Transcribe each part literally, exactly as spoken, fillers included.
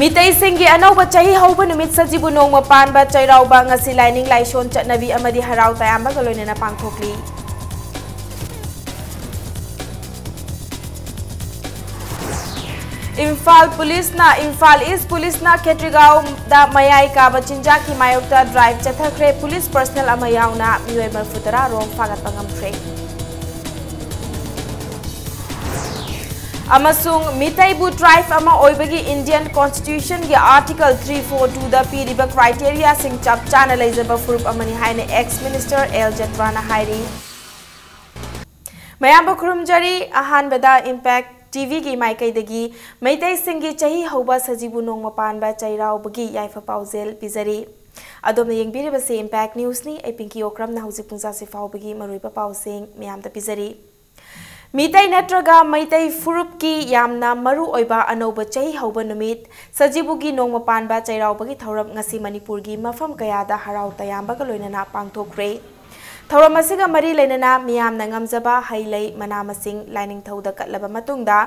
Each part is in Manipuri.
ꯃꯤꯇꯩꯁꯤꯡꯒꯤ ꯑꯅꯧꯕ ꯆꯍꯤ ꯍꯧꯕ ꯅꯨꯃꯤꯠ ꯁꯖꯤꯕꯨ ꯅꯣꯡꯃ ꯄꯥꯟꯕ ꯆꯩꯔꯥꯎꯕ ꯉꯁꯤ ꯂꯥꯏꯅꯤꯡ ꯂꯥꯏꯁꯣꯟ ꯆꯠꯅꯕꯤ ꯑꯃꯗꯤ ꯍꯔꯥꯎ ꯇꯌꯥꯝꯕꯒ ꯂꯣꯏꯅꯅ ꯄꯥꯡꯊꯣꯛꯂꯤ꯫ ꯏꯝꯐꯥꯜ ꯄꯨꯂꯤꯁꯅ, ꯏꯝꯐꯥꯜ ꯏꯁ ꯄꯨꯂꯤꯁꯅ ꯈꯦꯇ꯭ꯔꯤꯒꯥꯎꯗ ꯃꯌꯥꯏ ꯀꯥꯕ ꯆꯤꯟꯖꯥꯛꯀꯤ ꯃꯥꯌꯣꯛꯇ ꯗ꯭ꯔꯥꯏꯚ ꯆꯠꯊꯈ꯭ꯔꯦ꯫ ꯄꯨꯂꯤꯁ ꯄꯔꯁꯅꯦꯜ ꯑꯃ ꯌꯥꯎꯅ ꯃꯤꯑꯣꯏ ꯃꯔꯤꯐꯨ ꯇꯔꯥ ꯔꯣꯝ ꯐꯥꯒꯠꯄ ꯉꯝꯈ꯭ꯔꯦ꯫ ꯑꯃꯁꯨꯡ ꯃꯤꯇꯩꯕꯨ ꯇ꯭ꯔꯥꯏꯕ ꯑꯃ ꯑꯣꯏꯕꯒꯤ ꯏꯟꯗꯤꯌꯟ ꯀꯣꯟꯁꯇꯤꯇ꯭ꯌꯨꯁꯟꯒꯤ ꯑꯥꯔꯇꯤꯀꯜ ꯊ꯭ꯔꯤ ꯐꯣꯔ ꯇꯨꯗ ꯄꯤꯔꯤꯕ ꯀ꯭ꯔꯥꯏꯇꯦꯔꯤꯌꯥꯁꯤꯡ ꯆꯞ ꯆꯥꯅ ꯂꯩꯖꯕ ꯐꯨꯔꯨꯞ ꯑꯃꯅꯤ ꯍꯥꯏꯅ ꯑꯦꯛꯁ ꯃꯤꯅꯤꯁꯇꯔ ꯑꯦꯜ ꯖꯦꯇ꯭ꯔꯥꯅ ꯍꯥꯏꯔꯤ꯫ ꯃꯌꯥꯝꯕꯨ ꯈꯨꯔꯨꯝꯖꯔꯤ꯫ ꯑꯍꯥꯟꯕꯗ ꯏꯝꯄꯦꯛ ꯇꯤꯚꯤꯒꯤ ꯃꯥꯏꯀꯩꯗꯒꯤ ꯃꯩꯇꯩꯁꯤꯡꯒꯤ ꯆꯍꯤ ꯍꯧꯕ ꯁꯖꯤꯕꯨ ꯅꯣꯡꯃ ꯄꯥꯟꯕ ꯆꯩꯔꯥꯎꯕꯒꯤ ꯌꯥꯏꯐ ꯄꯥꯎꯖꯦꯜ ꯄꯤꯖꯔꯤ꯫ ꯑꯗꯣꯝꯅ ꯌꯦꯡꯕꯤꯔꯤꯕꯁꯤ ꯏꯝꯄꯦꯛ ꯅ꯭ꯌꯨꯁꯅꯤ꯫ ꯑꯩ ꯄꯤꯡꯀꯤ ꯑꯣꯀ꯭ꯔꯝꯅ ꯍꯧꯖꯤꯛ ꯄꯨꯡ ꯆꯥꯁꯤ ꯐꯥꯎꯕꯒꯤ ꯃꯔꯨꯑꯣꯏꯕ ꯄꯥꯎꯁꯤꯡ ꯃꯌꯥꯝꯗ ꯄꯤꯖꯔꯤ꯫ ꯃꯤꯇꯩ ꯅꯠꯇ꯭ꯔꯒ ꯃꯩꯇꯩ ꯐꯨꯔꯨꯞꯀꯤ ꯌꯥꯝꯅ ꯃꯔꯨ ꯑꯣꯏꯕ ꯑꯅꯧꯕ ꯆꯍꯤ ꯍꯧꯕ ꯅꯨꯃꯤꯠ ꯁꯖꯤꯕꯨꯒꯤ ꯅꯣꯡꯃ ꯄꯥꯟꯕ ꯆꯩꯔꯥꯎꯕꯒꯤ ꯊꯧꯔꯝ ꯉꯁꯤ ꯃꯅꯤꯄꯨꯔꯒꯤ ꯃꯐꯝ ꯀꯌꯥꯗ ꯍꯔꯥꯎ ꯇꯌꯥꯝꯕꯒ ꯂꯣꯏꯅꯅ ꯄꯥꯡꯊꯣꯛꯈ꯭ꯔꯦ꯫ ꯊꯧꯔꯝ ꯑꯁꯤꯒ ꯃꯔꯤ ꯂꯩꯅꯅ ꯃꯤꯌꯥꯝꯅ ꯉꯝꯖꯕ ꯍꯩ ꯂꯩ, ꯃꯅꯥ ꯃꯁꯤꯡ ꯂꯥꯏꯅꯤꯡꯊꯧꯗ ꯀꯠꯂꯕ ꯃꯇꯨꯡꯗ,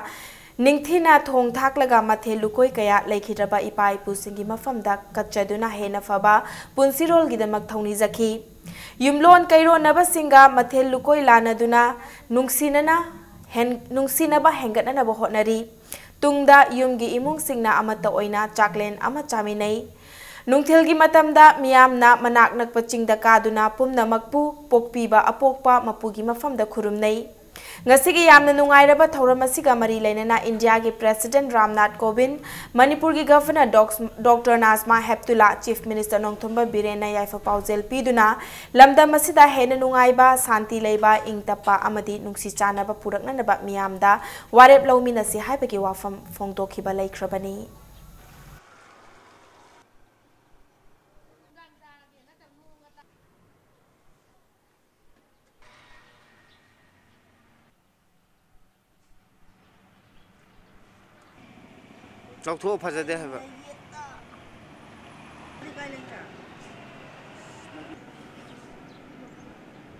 ꯅꯤꯡꯊꯤꯅ ꯊꯣꯡ ꯊꯥꯛꯂꯒ ꯃꯊꯦꯜ ꯂꯨꯀꯣꯏ ꯀꯌꯥ ꯂꯩꯈꯤꯗ꯭ꯔꯕ ꯏꯄꯥ ꯏꯄꯨꯁꯤꯡꯒꯤ ꯃꯐꯝꯗ ꯀꯠꯆꯗꯨꯅ ꯍꯦꯟꯅ ꯐꯕ ꯄꯨꯟꯁꯤꯔꯣꯜꯒꯤꯗꯃꯛ ꯊꯧꯅꯤꯖꯈꯤ꯫ ꯌꯨꯝꯂꯣꯟ ꯀꯩꯔꯣꯟꯅꯕꯁꯤꯡꯒ ꯃꯊꯦꯜ ꯂꯨꯀꯣꯏ ꯂꯥꯟꯅꯗꯨꯅ ꯅꯨꯡꯁꯤꯅꯅ ꯍꯦꯟ-, ꯅꯨꯡꯁꯤꯅꯕ ꯍꯦꯟꯒꯠꯅꯅꯕ ꯍꯣꯠꯅꯔꯤ꯫ ꯇꯨꯡꯗ ꯌꯨꯝꯒꯤ ꯏꯃꯨꯡꯁꯤꯡꯅ ꯑꯃꯠꯇ ꯑꯣꯏꯅ ꯆꯥꯛꯂꯦꯟ ꯑꯃ ꯆꯥꯃꯤꯟꯅꯩ꯫ ꯅꯨꯡꯊꯤꯜꯒꯤ ꯃꯇꯝꯗ ꯃꯤꯌꯥꯝꯅ ꯃꯅꯥꯛ ꯅꯛꯄ ꯆꯤꯡꯗ ꯀꯥꯗꯨꯅ ꯄꯨꯝꯅꯃꯛꯄꯨ ꯄꯣꯛꯄꯤꯕ ꯑꯄꯣꯛꯄ ꯃꯄꯨꯒꯤ ꯃꯐꯝꯗ ꯈꯨꯔꯨꯝꯅꯩ꯫ ꯉꯁꯤꯒꯤ ꯌꯥꯝꯅ ꯅꯨꯡꯉꯥꯏꯔꯕ ꯊꯧꯔꯝ ꯑꯁꯤꯒ ꯃꯔꯤ ꯂꯩꯅꯅ ꯏꯟꯗꯤꯌꯥꯒꯤ ꯄ꯭ꯔꯦꯁꯤꯗꯦꯟꯠ ꯔꯥꯝꯅꯥꯊ ꯀꯣꯕꯤꯟꯗ, ꯃꯅꯤꯄꯨꯔꯒꯤ governor doc-, doctor Najma Heptulla, chief minister Nongthombam ꯕꯤꯔꯦꯟꯅ ꯌꯥꯏꯐ ꯄꯥꯎꯖꯦꯜ ꯄꯤꯗꯨꯅ ꯂꯝꯗꯝ ꯑꯁꯤꯗ ꯍꯦꯟꯅ ꯅꯨꯡꯉꯥꯏꯕ, ꯁꯥꯟꯇꯤ ꯂꯩꯕ, ꯏꯪ ꯇꯞꯄ ꯑꯃꯗꯤ ꯅꯨꯡꯁꯤ ꯆꯥꯟꯅꯕ ꯄꯨꯔꯛꯅꯅꯕ ꯃꯤꯌꯥꯝꯗ ꯋꯥꯔꯦꯞ ꯂꯧꯃꯤꯟꯅꯁꯤ ꯍꯥꯏꯕꯒꯤ ꯋꯥꯐꯝ ꯐꯣꯡꯗꯣꯛꯈꯤꯕ ꯂꯩꯈ꯭ꯔꯕꯅꯤ꯫ ꯂꯧꯊꯣꯛꯑꯣ, ꯐꯖꯗꯦ ꯍꯥꯏꯕ꯫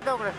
ꯇꯧꯈ꯭ꯔꯦ꯫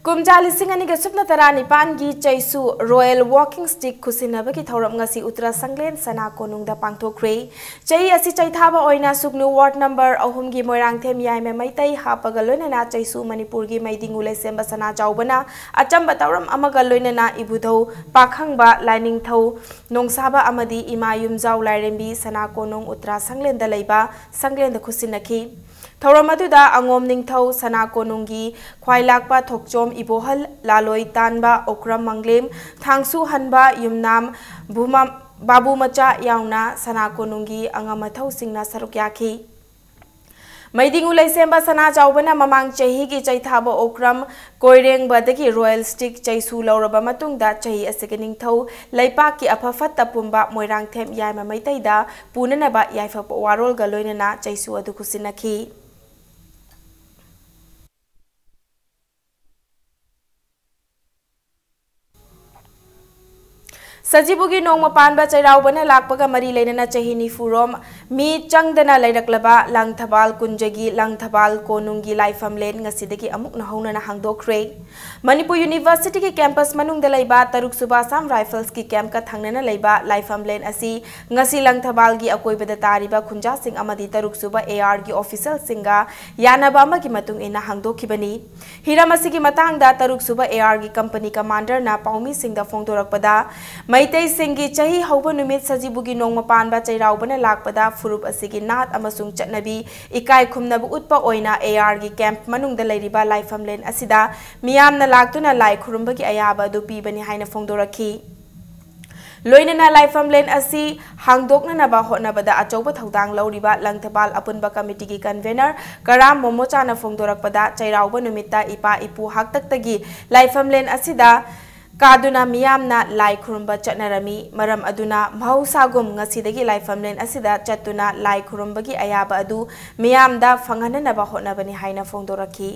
ꯀꯨꯝꯖꯥ ꯂꯤꯁꯤꯡ ꯑꯅꯤꯒ ꯁꯨꯞꯅ ꯇꯔꯥꯅꯤꯄꯥꯟꯒꯤ ꯆꯩꯁꯨ Royal Walking Stick ꯈꯨꯠꯁꯤꯟꯅꯕꯒꯤ ꯊꯧꯔꯝ ꯉꯁꯤ ꯎꯇ꯭ꯔꯥ ꯁꯪꯂꯦꯟ ꯁꯅꯥ ꯀꯣꯅꯨꯡꯗ ꯄꯥꯡꯊꯣꯛꯈ꯭ꯔꯦ꯫ ꯆꯩ ꯑꯁꯤ ꯆꯩꯊꯥꯕ ꯑꯣꯏꯅ ꯁꯨꯒꯅꯨ ward number ꯑꯍꯨꯝꯒꯤ ꯃꯣꯏꯔꯥꯡꯊꯦꯝ ꯌꯥꯏꯃ ꯃꯩꯇꯩ ꯍꯥꯞꯄꯒ ꯂꯣꯏꯅꯅ ꯆꯩꯁꯨ ꯃꯅꯤꯄꯨꯔꯒꯤ ꯃꯩꯗꯤꯡꯉꯨ ꯂꯩꯁꯦꯝꯕ ꯁꯅꯥ ꯆꯥꯎꯕꯅ ꯑꯆꯝꯕ ꯊꯧꯔꯝ ꯑꯃꯒ ꯂꯣꯏꯅꯅ ꯏꯕꯨꯙꯧ ꯄꯥꯈꯪꯕ ꯂꯥꯏꯅꯤꯡꯊꯧ ꯅꯣꯡꯁꯥꯕ ꯑꯃꯗꯤ ꯏꯃꯥ ꯌꯨꯝꯖꯥꯎ ꯂꯥꯏꯔꯦꯝꯕꯤ ꯁꯅꯥ ꯀꯣꯅꯨꯡ ꯎꯇ꯭ꯔꯥ ꯁꯪꯂꯦꯟꯗ ꯂꯩꯕ ꯁꯪꯂꯦꯟꯗ ꯈꯨꯠꯁꯤꯟꯅꯈꯤ꯫ ꯊꯧꯔꯝ ꯑꯗꯨꯗ ꯑꯉꯣꯝ ꯅꯤꯡꯊꯧ ꯁꯅꯥ ꯀꯣꯅꯨꯡꯒꯤ ꯈ꯭ꯋꯥꯏꯂꯥꯛꯄ ꯊꯣꯛꯆꯣꯝ ꯏꯕꯣꯍꯜ, ꯂꯥꯂꯣꯏ ꯇꯥꯟꯕ ꯑꯣꯀ꯭ꯔꯝ ꯃꯪꯂꯦꯝ, ꯊꯥꯡꯁꯨ ꯍꯟꯕ ꯌꯨꯝꯅꯥꯝ ꯚꯨꯃ-, ꯕꯥꯕꯨ ꯃꯆꯥ ꯌꯥꯎꯅ ꯁꯅꯥ ꯀꯣꯅꯨꯡꯒꯤ ꯑꯉꯝ ꯑꯊꯧꯁꯤꯡꯅ ꯁꯔꯨꯛ ꯌꯥꯈꯤ꯫ ꯃꯩꯗꯤꯡꯉꯨ ꯂꯩꯁꯦꯝꯕ ꯁꯅꯥ ꯆꯥꯎꯕꯅ ꯃꯃꯥꯡ ꯆꯍꯤꯒꯤ ꯆꯩꯊꯥꯕ ꯑꯣꯀ꯭ꯔꯝ ꯀꯣꯏꯔꯦꯡꯕꯗꯒꯤ Royal Stick ꯆꯩꯁꯨ ꯂꯧꯔꯕ ꯃꯇꯨꯡꯗ ꯆꯍꯤ ꯑꯁꯤꯒꯤ ꯅꯤꯡꯊꯧ ꯂꯩꯄꯥꯛꯀꯤ ꯑꯐ ꯐꯠꯇ ꯄꯨꯝꯕ ꯃꯣꯏꯔꯥꯡꯊꯦꯝ ꯌꯥꯏꯃ ꯃꯩꯇꯩꯗ ꯄꯨꯅꯅꯕ ꯌꯥꯏꯐꯕ ꯋꯥꯔꯣꯜꯒ ꯂꯣꯏꯅꯅ ꯆꯩꯁꯨ ꯑꯗꯨ ꯈꯨꯠꯁꯤꯟꯅꯈꯤ꯫ ꯁꯖꯤꯕꯨꯒꯤ ꯅꯣꯡꯃ ꯄꯥꯟꯕ ꯆꯩꯔꯥꯎꯕꯅ ꯂꯥꯛꯄꯒ ꯃꯔꯤ ꯂꯩꯅꯅ ꯆꯍꯤ ꯅꯤꯐꯨꯔꯣꯝ ꯃꯤ ꯆꯪꯗꯅ ꯂꯩꯔꯛꯂꯕ ꯂꯥꯡꯊꯕꯥꯜ ꯀꯨꯟꯖꯒꯤ ꯂꯥꯡꯊꯕꯥꯜ ꯀꯣꯅꯨꯡꯒꯤ ꯂꯥꯏꯐꯝꯂꯦꯟ ꯉꯁꯤꯗꯒꯤ ꯑꯃꯨꯛ ꯅꯧꯍꯧꯅꯅ ꯍꯥꯡꯗꯣꯛꯈ꯭ꯔꯦ꯫ ꯃꯅꯤꯄꯨꯔ ꯌꯨꯅꯤꯚꯔꯁꯤꯇꯤꯒꯤ ꯀꯦꯝꯄꯁ ꯃꯅꯨꯡꯗ ꯂꯩꯕ ꯇꯔꯨꯛꯁꯨꯕ ꯑꯁꯥꯝ ꯔꯥꯏꯐꯜꯁꯀꯤ ꯀꯦꯝꯞꯀ ꯊꯪꯅꯅ ꯂꯩꯕ ꯂꯥꯏꯐꯝꯂꯦꯟ ꯑꯁꯤ ꯉꯁꯤ ꯂꯪꯊꯕꯥꯜꯒꯤ ꯑꯀꯣꯏꯕꯗ ꯇꯥꯔꯤꯕ ꯈꯨꯟꯖꯥꯁꯤꯡ ꯑꯃꯗꯤ ꯇꯔꯨꯛꯁꯨꯕ ARꯒꯤ officialꯁꯤꯡꯒ ꯌꯥꯅꯕ ꯑꯃꯒꯤ ꯃꯇꯨꯡ ꯏꯟꯅ ꯍꯥꯡꯗꯣꯛꯈꯤꯕꯅꯤ꯫ ꯍꯤꯔꯝ ꯑꯁꯤꯒꯤ ꯃꯇꯥꯡꯗ ꯇꯔꯨꯛꯁꯨꯕ ARꯒꯤ company commanderꯅ ꯄꯥꯎꯃꯤꯁꯤꯡꯗ ꯐꯣꯡꯗꯣꯔꯛꯄꯗ, ꯃꯩꯇꯩꯁꯤꯡꯒꯤ ꯆꯍꯤ ꯍꯧꯕ ꯅꯨꯃꯤꯠ ꯁꯖꯤꯕꯨꯒꯤ ꯅꯣꯡꯃ ꯄꯥꯟꯕ ꯆꯩꯔꯥꯎꯕꯅ ꯂꯥꯛꯄꯗ ꯐꯨꯔꯨꯞ ꯑꯁꯤꯒꯤ ꯅꯥꯠ ꯑꯃꯁꯨꯡ ꯆꯠꯅꯕꯤ ꯏꯀꯥꯏ ꯈꯨꯝꯅꯕ ꯎꯠꯄ ꯑꯣꯏꯅ ARꯒꯤ ꯀꯦꯝꯞ ꯃꯅꯨꯡꯗ ꯂꯩꯔꯤꯕ ꯂꯥꯏꯐꯝꯂꯦꯟ ꯑꯁꯤꯗ ꯃꯤꯌꯥꯝꯅ ꯂꯥꯛꯇꯨꯅ ꯂꯥꯏ ꯈꯨꯔꯨꯝꯕꯒꯤ ꯑꯌꯥꯕ ꯑꯗꯨ ꯄꯤꯕꯅꯤ ꯍꯥꯏꯅ ꯐꯣꯡꯗꯣꯔꯛꯈꯤ꯫ ꯂꯣꯏꯅꯅ ꯂꯥꯏꯐꯝꯂꯦꯟ ꯑꯁꯤ ꯍꯥꯡꯗꯣꯛꯅꯅꯕ ꯍꯣꯠꯅꯕꯗ ꯑꯆꯧꯕ ꯊꯧꯗꯥꯡ ꯂꯧꯔꯤꯕ ꯂꯪꯊꯕꯥꯜ ꯑꯄꯨꯟꯕ committeeꯒꯤ convener ꯀꯔꯥꯝ ꯃꯣꯃꯣꯆꯥꯅ ꯐꯣꯡꯗꯣꯔꯛꯄꯗ, ꯆꯩꯔꯥꯎꯕ ꯅꯨꯃꯤꯠꯇ ꯏꯄꯥ ꯏꯄꯨ ꯍꯥꯛꯇꯛꯇꯒꯤ ꯂꯥꯏꯐꯝꯂꯦꯟ ꯑꯁꯤꯗ ꯀꯥꯗꯨꯅ ꯃꯤꯌꯥꯝꯅ ꯂꯥꯏ ꯈꯨꯔꯨꯝꯕ ꯆꯠꯅꯔꯝꯃꯤ꯫ ꯃꯔꯝ ꯑꯗꯨꯅ ꯃꯍꯧꯁꯥꯒꯨꯝ ꯉꯁꯤꯗꯒꯤ ꯂꯥꯏꯐꯝꯂꯦꯟ ꯑꯁꯤꯗ ꯆꯠꯇꯨꯅ ꯂꯥꯏ ꯈꯨꯔꯨꯝꯕꯒꯤ ꯑꯌꯥꯕ ꯑꯗꯨ ꯃꯤꯌꯥꯝꯗ ꯐꯪꯍꯟꯅꯅꯕ ꯍꯣꯠꯅꯕꯅꯤ ꯍꯥꯏꯅ ꯐꯣꯡꯗꯣꯔꯛꯈꯤ꯫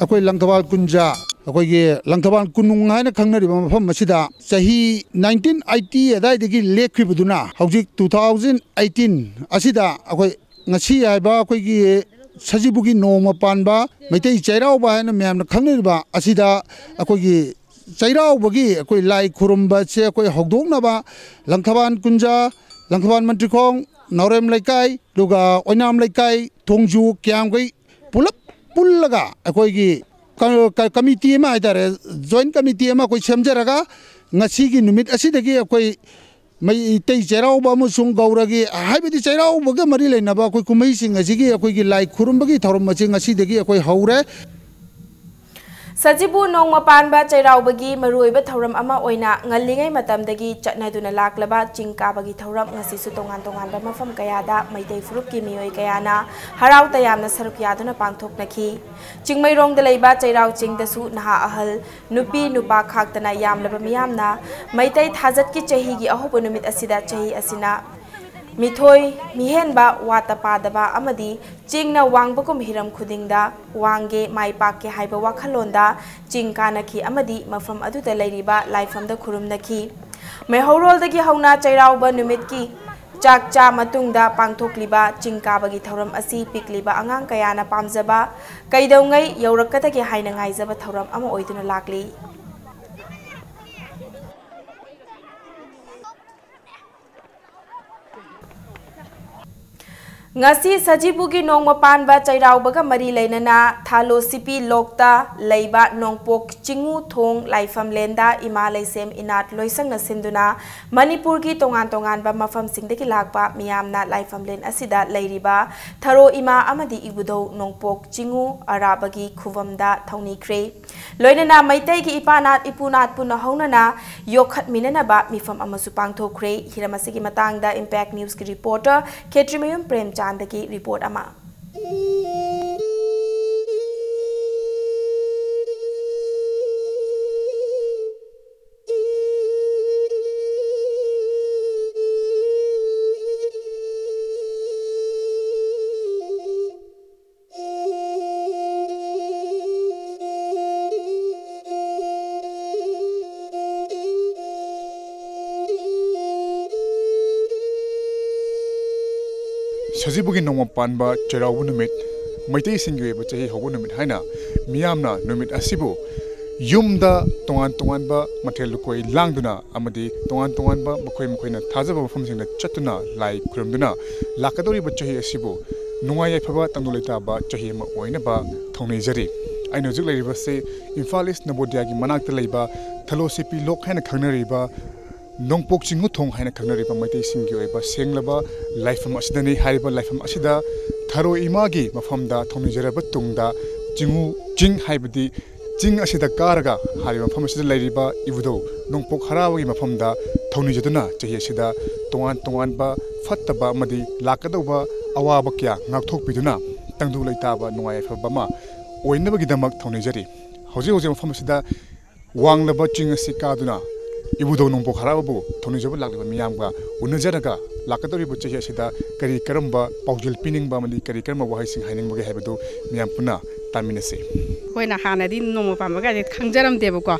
ꯑꯩꯈꯣꯏ ꯂꯪꯊꯕꯥꯜ ꯀꯨꯟꯖ, ꯑꯩꯈꯣꯏꯒꯤ ꯂꯪꯊꯕꯥꯜ ꯀꯨꯅꯨꯡ ꯍꯥꯏꯅ ꯈꯪꯅꯔꯤꯕ ꯃꯐꯝ ꯑꯁꯤꯗ ꯆꯍꯤ nineteen eighty ꯑꯗꯥꯏꯗꯒꯤ ꯂꯦꯞꯈꯤꯕꯗꯨꯅ ꯍꯧꯖꯤꯛ two thousand eighteen ꯑꯁꯤꯗ ꯑꯩꯈꯣꯏ ꯉꯁꯤ ꯍꯥꯏꯕ ꯑꯩꯈꯣꯏꯒꯤ ꯁꯖꯤꯕꯨꯒꯤ ꯅꯣꯡꯃ ꯄꯥꯟꯕ ꯃꯩꯇꯩ ꯆꯩꯔꯥꯎꯕ ꯍꯥꯏꯅ ꯃꯌꯥꯝꯅ ꯈꯪꯅꯔꯤꯕ ꯑꯁꯤꯗ ꯑꯩꯈꯣꯏꯒꯤ ꯆꯩꯔꯥꯎꯕꯒꯤ ꯑꯩꯈꯣꯏ ꯂꯥꯏ ꯈꯨꯔꯨꯝꯕꯁꯦ ꯑꯩꯈꯣꯏ ꯍꯧꯗꯣꯛꯅꯕ ꯂꯪꯊꯕꯥꯜ ꯀꯨꯟꯖꯥ, ꯂꯪꯊꯕꯥꯜ ꯃꯟꯇ꯭ꯔꯤꯈꯣꯡ, ꯅꯥꯎꯔꯦꯝ ꯂꯩꯀꯥꯏ, ꯑꯗꯨꯒ ꯑꯣꯏꯅꯥꯝ ꯂꯩꯀꯥꯏ, ꯊꯣꯡꯖꯨ, ꯀꯤꯌꯥꯝꯒꯩ ꯄꯨꯂꯞ ꯄꯨꯜꯂꯒ ꯑꯩꯈꯣꯏꯒꯤ ꯀ-, ꯀ-, ꯀꯃꯤꯇꯤ ꯑꯃ ꯍꯥꯏꯇꯥꯔꯦ, ꯖꯣꯏꯟ ꯀꯃꯤꯇꯤ ꯑꯃ ꯑꯩꯈꯣꯏ ꯁꯦꯝꯖꯔꯒ ꯉꯁꯤꯒꯤ ꯅꯨꯃꯤꯠ ꯑꯁꯤꯗꯒꯤ ꯑꯩꯈꯣꯏ ꯃꯩꯇꯩ ꯆꯩꯔꯥꯎꯕ ꯑꯃꯁꯨꯡ ꯒꯧꯔꯒꯤ, ꯍꯥꯏꯕꯗꯤ ꯆꯩꯔꯥꯎꯕꯒ ꯃꯔꯤ ꯂꯩꯅꯕ ꯑꯩꯈꯣꯏ ꯀꯨꯝꯍꯩꯁꯤꯡ ꯑꯁꯤꯒꯤ ꯑꯩꯈꯣꯏꯒꯤ ꯂꯥꯏ ꯈꯨꯔꯨꯝꯕꯒꯤ ꯊꯧꯔꯝ ꯑꯁꯤ ꯉꯁꯤꯗꯒꯤ ꯑꯩꯈꯣꯏ ꯍꯧꯔꯦ꯫ ꯁꯖꯤꯕꯨ ꯅꯣꯡꯃ ꯄꯥꯟꯕ ꯆꯩꯔꯥꯎꯕꯒꯤ ꯃꯔꯨꯑꯣꯏꯕ ꯊꯧꯔꯝ ꯑꯃ ꯑꯣꯏꯅ ꯉꯜꯂꯤꯉꯩ ꯃꯇꯝꯗꯒꯤ ꯆꯠꯅꯗꯨꯅ ꯂꯥꯛꯂꯕ ꯆꯤꯡ ꯀꯥꯕꯒꯤ ꯊꯧꯔꯝ ꯉꯁꯤꯁꯨ ꯇꯣꯉꯥꯟ ꯇꯣꯉꯥꯟꯕ ꯃꯐꯝ ꯀꯌꯥꯗ ꯃꯩꯇꯩ ꯐꯨꯔꯨꯞꯀꯤ ꯃꯤꯑꯣꯏ ꯀꯌꯥꯅ ꯍꯔꯥꯎ ꯇꯌꯥꯝꯅ ꯁꯔꯨꯛ ꯌꯥꯗꯨꯅ ꯄꯥꯡꯊꯣꯛꯅꯈꯤ꯫ ꯆꯤꯡꯃꯩꯔꯣꯡꯗ ꯂꯩꯕ ꯆꯩꯔꯥꯎ ꯆꯤꯡꯗꯁꯨ ꯅꯍꯥ ꯑꯍꯜ, ꯅꯨꯄꯤ ꯅꯨꯄꯥ ꯈꯥꯛꯇꯅ ꯌꯥꯝꯂꯕ ꯃꯤꯌꯥꯝꯅ ꯃꯩꯇꯩ ꯊꯥꯖꯠꯀꯤ ꯆꯍꯤꯒꯤ ꯑꯍꯧꯕ ꯅꯨꯃꯤꯠ ꯑꯁꯤꯗ ꯆꯍꯤ ꯑꯁꯤꯅ ꯃꯤꯊꯣꯏ ꯃꯤꯍꯦꯟꯕ ꯋꯥꯠꯇ ꯄꯥꯗꯕ ꯑꯃꯗꯤ ꯆꯤꯡꯅ ꯋꯥꯡꯕꯒꯨꯝ ꯍꯤꯔꯝ ꯈꯨꯗꯤꯡꯗ ꯋꯥꯡꯒꯦ, ꯃꯥꯏ ꯄꯥꯛꯀꯦ ꯍꯥꯏꯕ ꯋꯥꯈꯜꯂꯣꯟꯗ ꯆꯤꯡ ꯀꯥꯅꯈꯤ ꯑꯃꯗꯤ ꯃꯐꯝ ꯑꯗꯨꯗ ꯂꯩꯔꯤꯕ ꯂꯥꯏꯐꯝꯗ ꯈꯨꯔꯨꯝꯅꯈꯤ꯫ ꯃꯩꯍꯧꯔꯣꯜꯗꯒꯤ ꯍꯧꯅ ꯆꯩꯔꯥꯎꯕ ꯅꯨꯃꯤꯠꯀꯤ ꯆꯥꯛ ꯆꯥ ꯃꯇꯨꯡꯗ ꯄꯥꯡꯊꯣꯛꯂꯤꯕ ꯆꯤꯡ ꯀꯥꯕꯒꯤ ꯊꯧꯔꯝ ꯑꯁꯤ ꯄꯤꯛꯂꯤꯕ ꯑꯉꯥꯡ ꯀꯌꯥꯅ ꯄꯥꯝꯖꯕ, ꯀꯩꯗꯧꯉꯩ ꯌꯧꯔꯛꯀꯗꯒꯦ ꯍꯥꯏꯅ ꯉꯥꯏꯖꯕ ꯊꯧꯔꯝ ꯑꯃ ꯑꯣꯏꯗꯨꯅ ꯂꯥꯛꯂꯤ꯫ ꯉꯁꯤ ꯁꯖꯤꯕꯨꯒꯤ ꯅꯣꯡꯃ ꯄꯥꯟꯕ ꯆꯩꯔꯥꯎꯕꯒ ꯃꯔꯤ ꯂꯩꯅꯅ ꯊꯥꯂꯣ ꯁꯤꯄꯤ ꯂꯣꯛꯇ ꯂꯩꯕ ꯅꯣꯡꯄꯣꯛ ꯆꯤꯡꯉꯨ ꯊꯣꯡ ꯂꯥꯏꯐꯝꯂꯦꯟꯗ ꯏꯃꯥ ꯂꯩꯁꯦꯝ ꯏꯅꯥꯠ ꯂꯣꯏꯁꯪꯅ ꯁꯤꯟꯗꯨꯅ ꯃꯅꯤꯄꯨꯔꯒꯤ ꯇꯣꯉꯥꯟ ꯇꯣꯉꯥꯟꯕ ꯃꯐꯝꯁꯤꯡꯗꯒꯤ ꯂꯥꯛꯄ ꯃꯤꯌꯥꯝꯅ ꯂꯥꯏꯐꯝꯂꯦꯟ ꯑꯁꯤꯗ ꯂꯩꯔꯤꯕ ꯊꯔꯣ ꯏꯃꯥ ꯑꯃꯗꯤ ꯏꯕꯨꯙꯧ ꯅꯣꯡꯄꯣꯛ ꯆꯤꯡꯉꯨ ꯑꯔꯥꯕꯒꯤ ꯈꯨꯕꯝꯗ ꯊꯧꯅꯤꯈ꯭ꯔꯦ꯫ ꯂꯣꯏꯅꯅ ꯃꯩꯇꯩꯒꯤ ꯏꯄꯥꯅꯥꯠ ꯏꯄꯨꯅꯥꯠ ꯄꯨꯟꯅ ꯍꯧꯅꯅ ꯌꯣꯛꯈꯠꯃꯤꯟꯅꯅꯕ ꯃꯤꯐꯝ ꯑꯃꯁꯨ ꯄꯥꯡꯊꯣꯛꯈ꯭ꯔꯦ꯫ ꯍꯤꯔꯝ ꯑꯁꯤꯒꯤ ꯃꯇꯥꯡꯗ ꯏꯝꯄꯦꯛ ꯅ꯭ꯌꯨꯁꯀꯤ ꯔꯤꯄꯣꯔꯇꯔ ꯈꯦꯇ꯭ꯔꯤꯃꯌꯨꯝ ꯄ꯭ꯔꯦꯝꯆꯥꯟꯗꯒꯤ ꯔꯤꯄꯣꯔꯠ ꯑꯃ꯫ ꯁꯖꯤꯕꯨꯒꯤ ꯅꯣꯡꯃ ꯄꯥꯟꯕ ꯆꯩꯔꯥꯎꯕ ꯅꯨꯃꯤꯠ ꯃꯩꯇꯩꯁꯤꯡꯒꯤ ꯑꯣꯏꯕ ꯆꯍꯤ ꯍꯧꯕ ꯅꯨꯃꯤꯠ ꯍꯥꯏꯅ ꯃꯤꯌꯥꯝꯅ ꯅꯨꯃꯤꯠ ꯑꯁꯤꯕꯨ ꯌꯨꯝꯗ ꯇꯣꯉꯥꯟ ꯇꯣꯉꯥꯟꯕ ꯃꯊꯦꯜ ꯂꯨꯀꯣꯏ ꯂꯥꯡꯗꯨꯅ ꯑꯃꯗꯤ ꯇꯣꯉꯥꯟ ꯇꯣꯉꯥꯟꯕ ꯃꯈꯣꯏ ꯃꯈꯣꯏꯅ ꯊꯥꯖꯕ ꯃꯐꯝꯁꯤꯡꯗ ꯆꯠꯇꯨꯅ ꯂꯥꯏ ꯈꯨꯔꯨꯝꯗꯨꯅ ꯂꯥꯛꯀꯗꯧꯔꯤꯕ ꯆꯍꯤ ꯑꯁꯤꯕꯨ ꯅꯨꯡꯉꯥꯏ ꯌꯥꯏꯐꯕ ꯇꯪꯗꯨ ꯂꯩꯇꯥꯕ ꯆꯍꯤ ꯑꯃ ꯑꯣꯏꯅꯕ ꯊꯧꯅꯤꯖꯔꯤ꯫ ꯑꯩꯅ ꯍꯧꯖꯤꯛ ꯂꯩꯔꯤꯕꯁꯤ ꯏꯝꯐꯥꯜ ꯏꯁ ꯅꯕꯣꯗꯤꯌꯥꯒꯤ ꯃꯅꯥꯛꯇ ꯂꯩꯕ ꯊꯂꯣ ꯁꯤꯄꯤ ꯂꯣꯛ ꯍꯥꯏꯅ ꯈꯪꯅꯔꯤꯕ ꯅꯣꯡꯄꯣꯛ ꯆꯤꯡꯉꯨ ꯊꯣꯡ ꯍꯥꯏꯅ ꯈꯪꯅꯔꯤꯕ ꯃꯩꯇꯩꯁꯤꯡꯒꯤ ꯑꯣꯏꯕ ꯁꯦꯡꯂꯕ ꯂꯥꯏꯐꯝ ꯑꯁꯤꯗꯅꯤ꯫ ꯍꯥꯏꯔꯤꯕ ꯂꯥꯏꯐꯝ ꯑꯁꯤꯗ ꯊꯔꯣ ꯏꯃꯥꯒꯤ ꯃꯐꯝꯗ ꯊꯧꯅꯤꯖꯔꯕ ꯇꯨꯡꯗ ꯆꯤꯡꯉꯨ ꯆꯤꯡ ꯍꯥꯏꯕꯗꯤ ꯆꯤꯡ ꯑꯁꯤꯗ ꯀꯥꯔꯒ ꯍꯥꯏꯔꯤꯕ ꯃꯐꯝ ꯑꯁꯤꯗ ꯂꯩꯔꯤꯕ ꯏꯕꯨꯙꯧ ꯅꯣꯡꯄꯣꯛ ꯍꯔꯥꯕꯒꯤ ꯃꯐꯝꯗ ꯊꯧꯅꯤꯖꯗꯨꯅ ꯆꯍꯤ ꯑꯁꯤꯗ ꯇꯣꯉꯥꯟ ꯇꯣꯉꯥꯟꯕ ꯐꯠꯇꯕ ꯑꯃꯗꯤ ꯂꯥꯛꯀꯗꯧꯕ ꯑꯋꯥꯕ ꯀꯌꯥ ꯉꯥꯛꯊꯣꯛꯄꯤꯗꯨꯅ ꯇꯪꯗꯨ ꯂꯩꯇꯥꯕ ꯅꯨꯡꯉꯥꯏ ꯌꯥꯏꯐꯕ ꯑꯃ ꯑꯣꯏꯅꯕꯒꯤꯗꯃꯛ ꯊꯧꯅꯤꯖꯔꯤ꯫ ꯍꯧꯖꯤꯛ ꯍꯧꯖꯤꯛ ꯃꯐꯝ ꯑꯁꯤꯗ ꯋꯥꯡꯂꯕ ꯆꯤꯡ ꯑꯁꯤ ꯀꯥꯗꯨꯅ ꯏꯕꯨꯙꯧ ꯅꯣꯡꯄꯣꯛ ꯍꯔꯥꯕꯕꯨ ꯊꯧꯅꯤꯖꯕ ꯂꯥꯛꯂꯤꯕ ꯃꯤꯌꯥꯝꯒ ꯎꯅꯖꯔꯒ ꯂꯥꯛꯀꯗꯧꯔꯤꯕ ꯆꯍꯤ ꯑꯁꯤꯗ ꯀꯔꯤ ꯀꯔꯝꯕ ꯄꯥꯎꯖꯦꯜ ꯄꯤꯅꯤꯡꯕ ꯑꯃꯗꯤ ꯀꯔꯤ ꯀꯔꯝꯕ ꯋꯥꯍꯩꯁꯤꯡ ꯍꯥꯏꯅꯤꯡꯕꯒꯦ ꯍꯥꯏꯕꯗꯨ ꯃꯤꯌꯥꯝ ꯄꯨꯟꯅ ꯇꯥꯃꯤꯟꯅꯁꯤ꯫ ꯑꯩꯈꯣꯏꯅ ꯍꯥꯟꯅꯗꯤ ꯅꯣꯡꯃ ꯄꯥꯟꯕꯒꯁꯦ ꯈꯪꯖꯔꯝꯗꯦꯕꯀꯣ꯫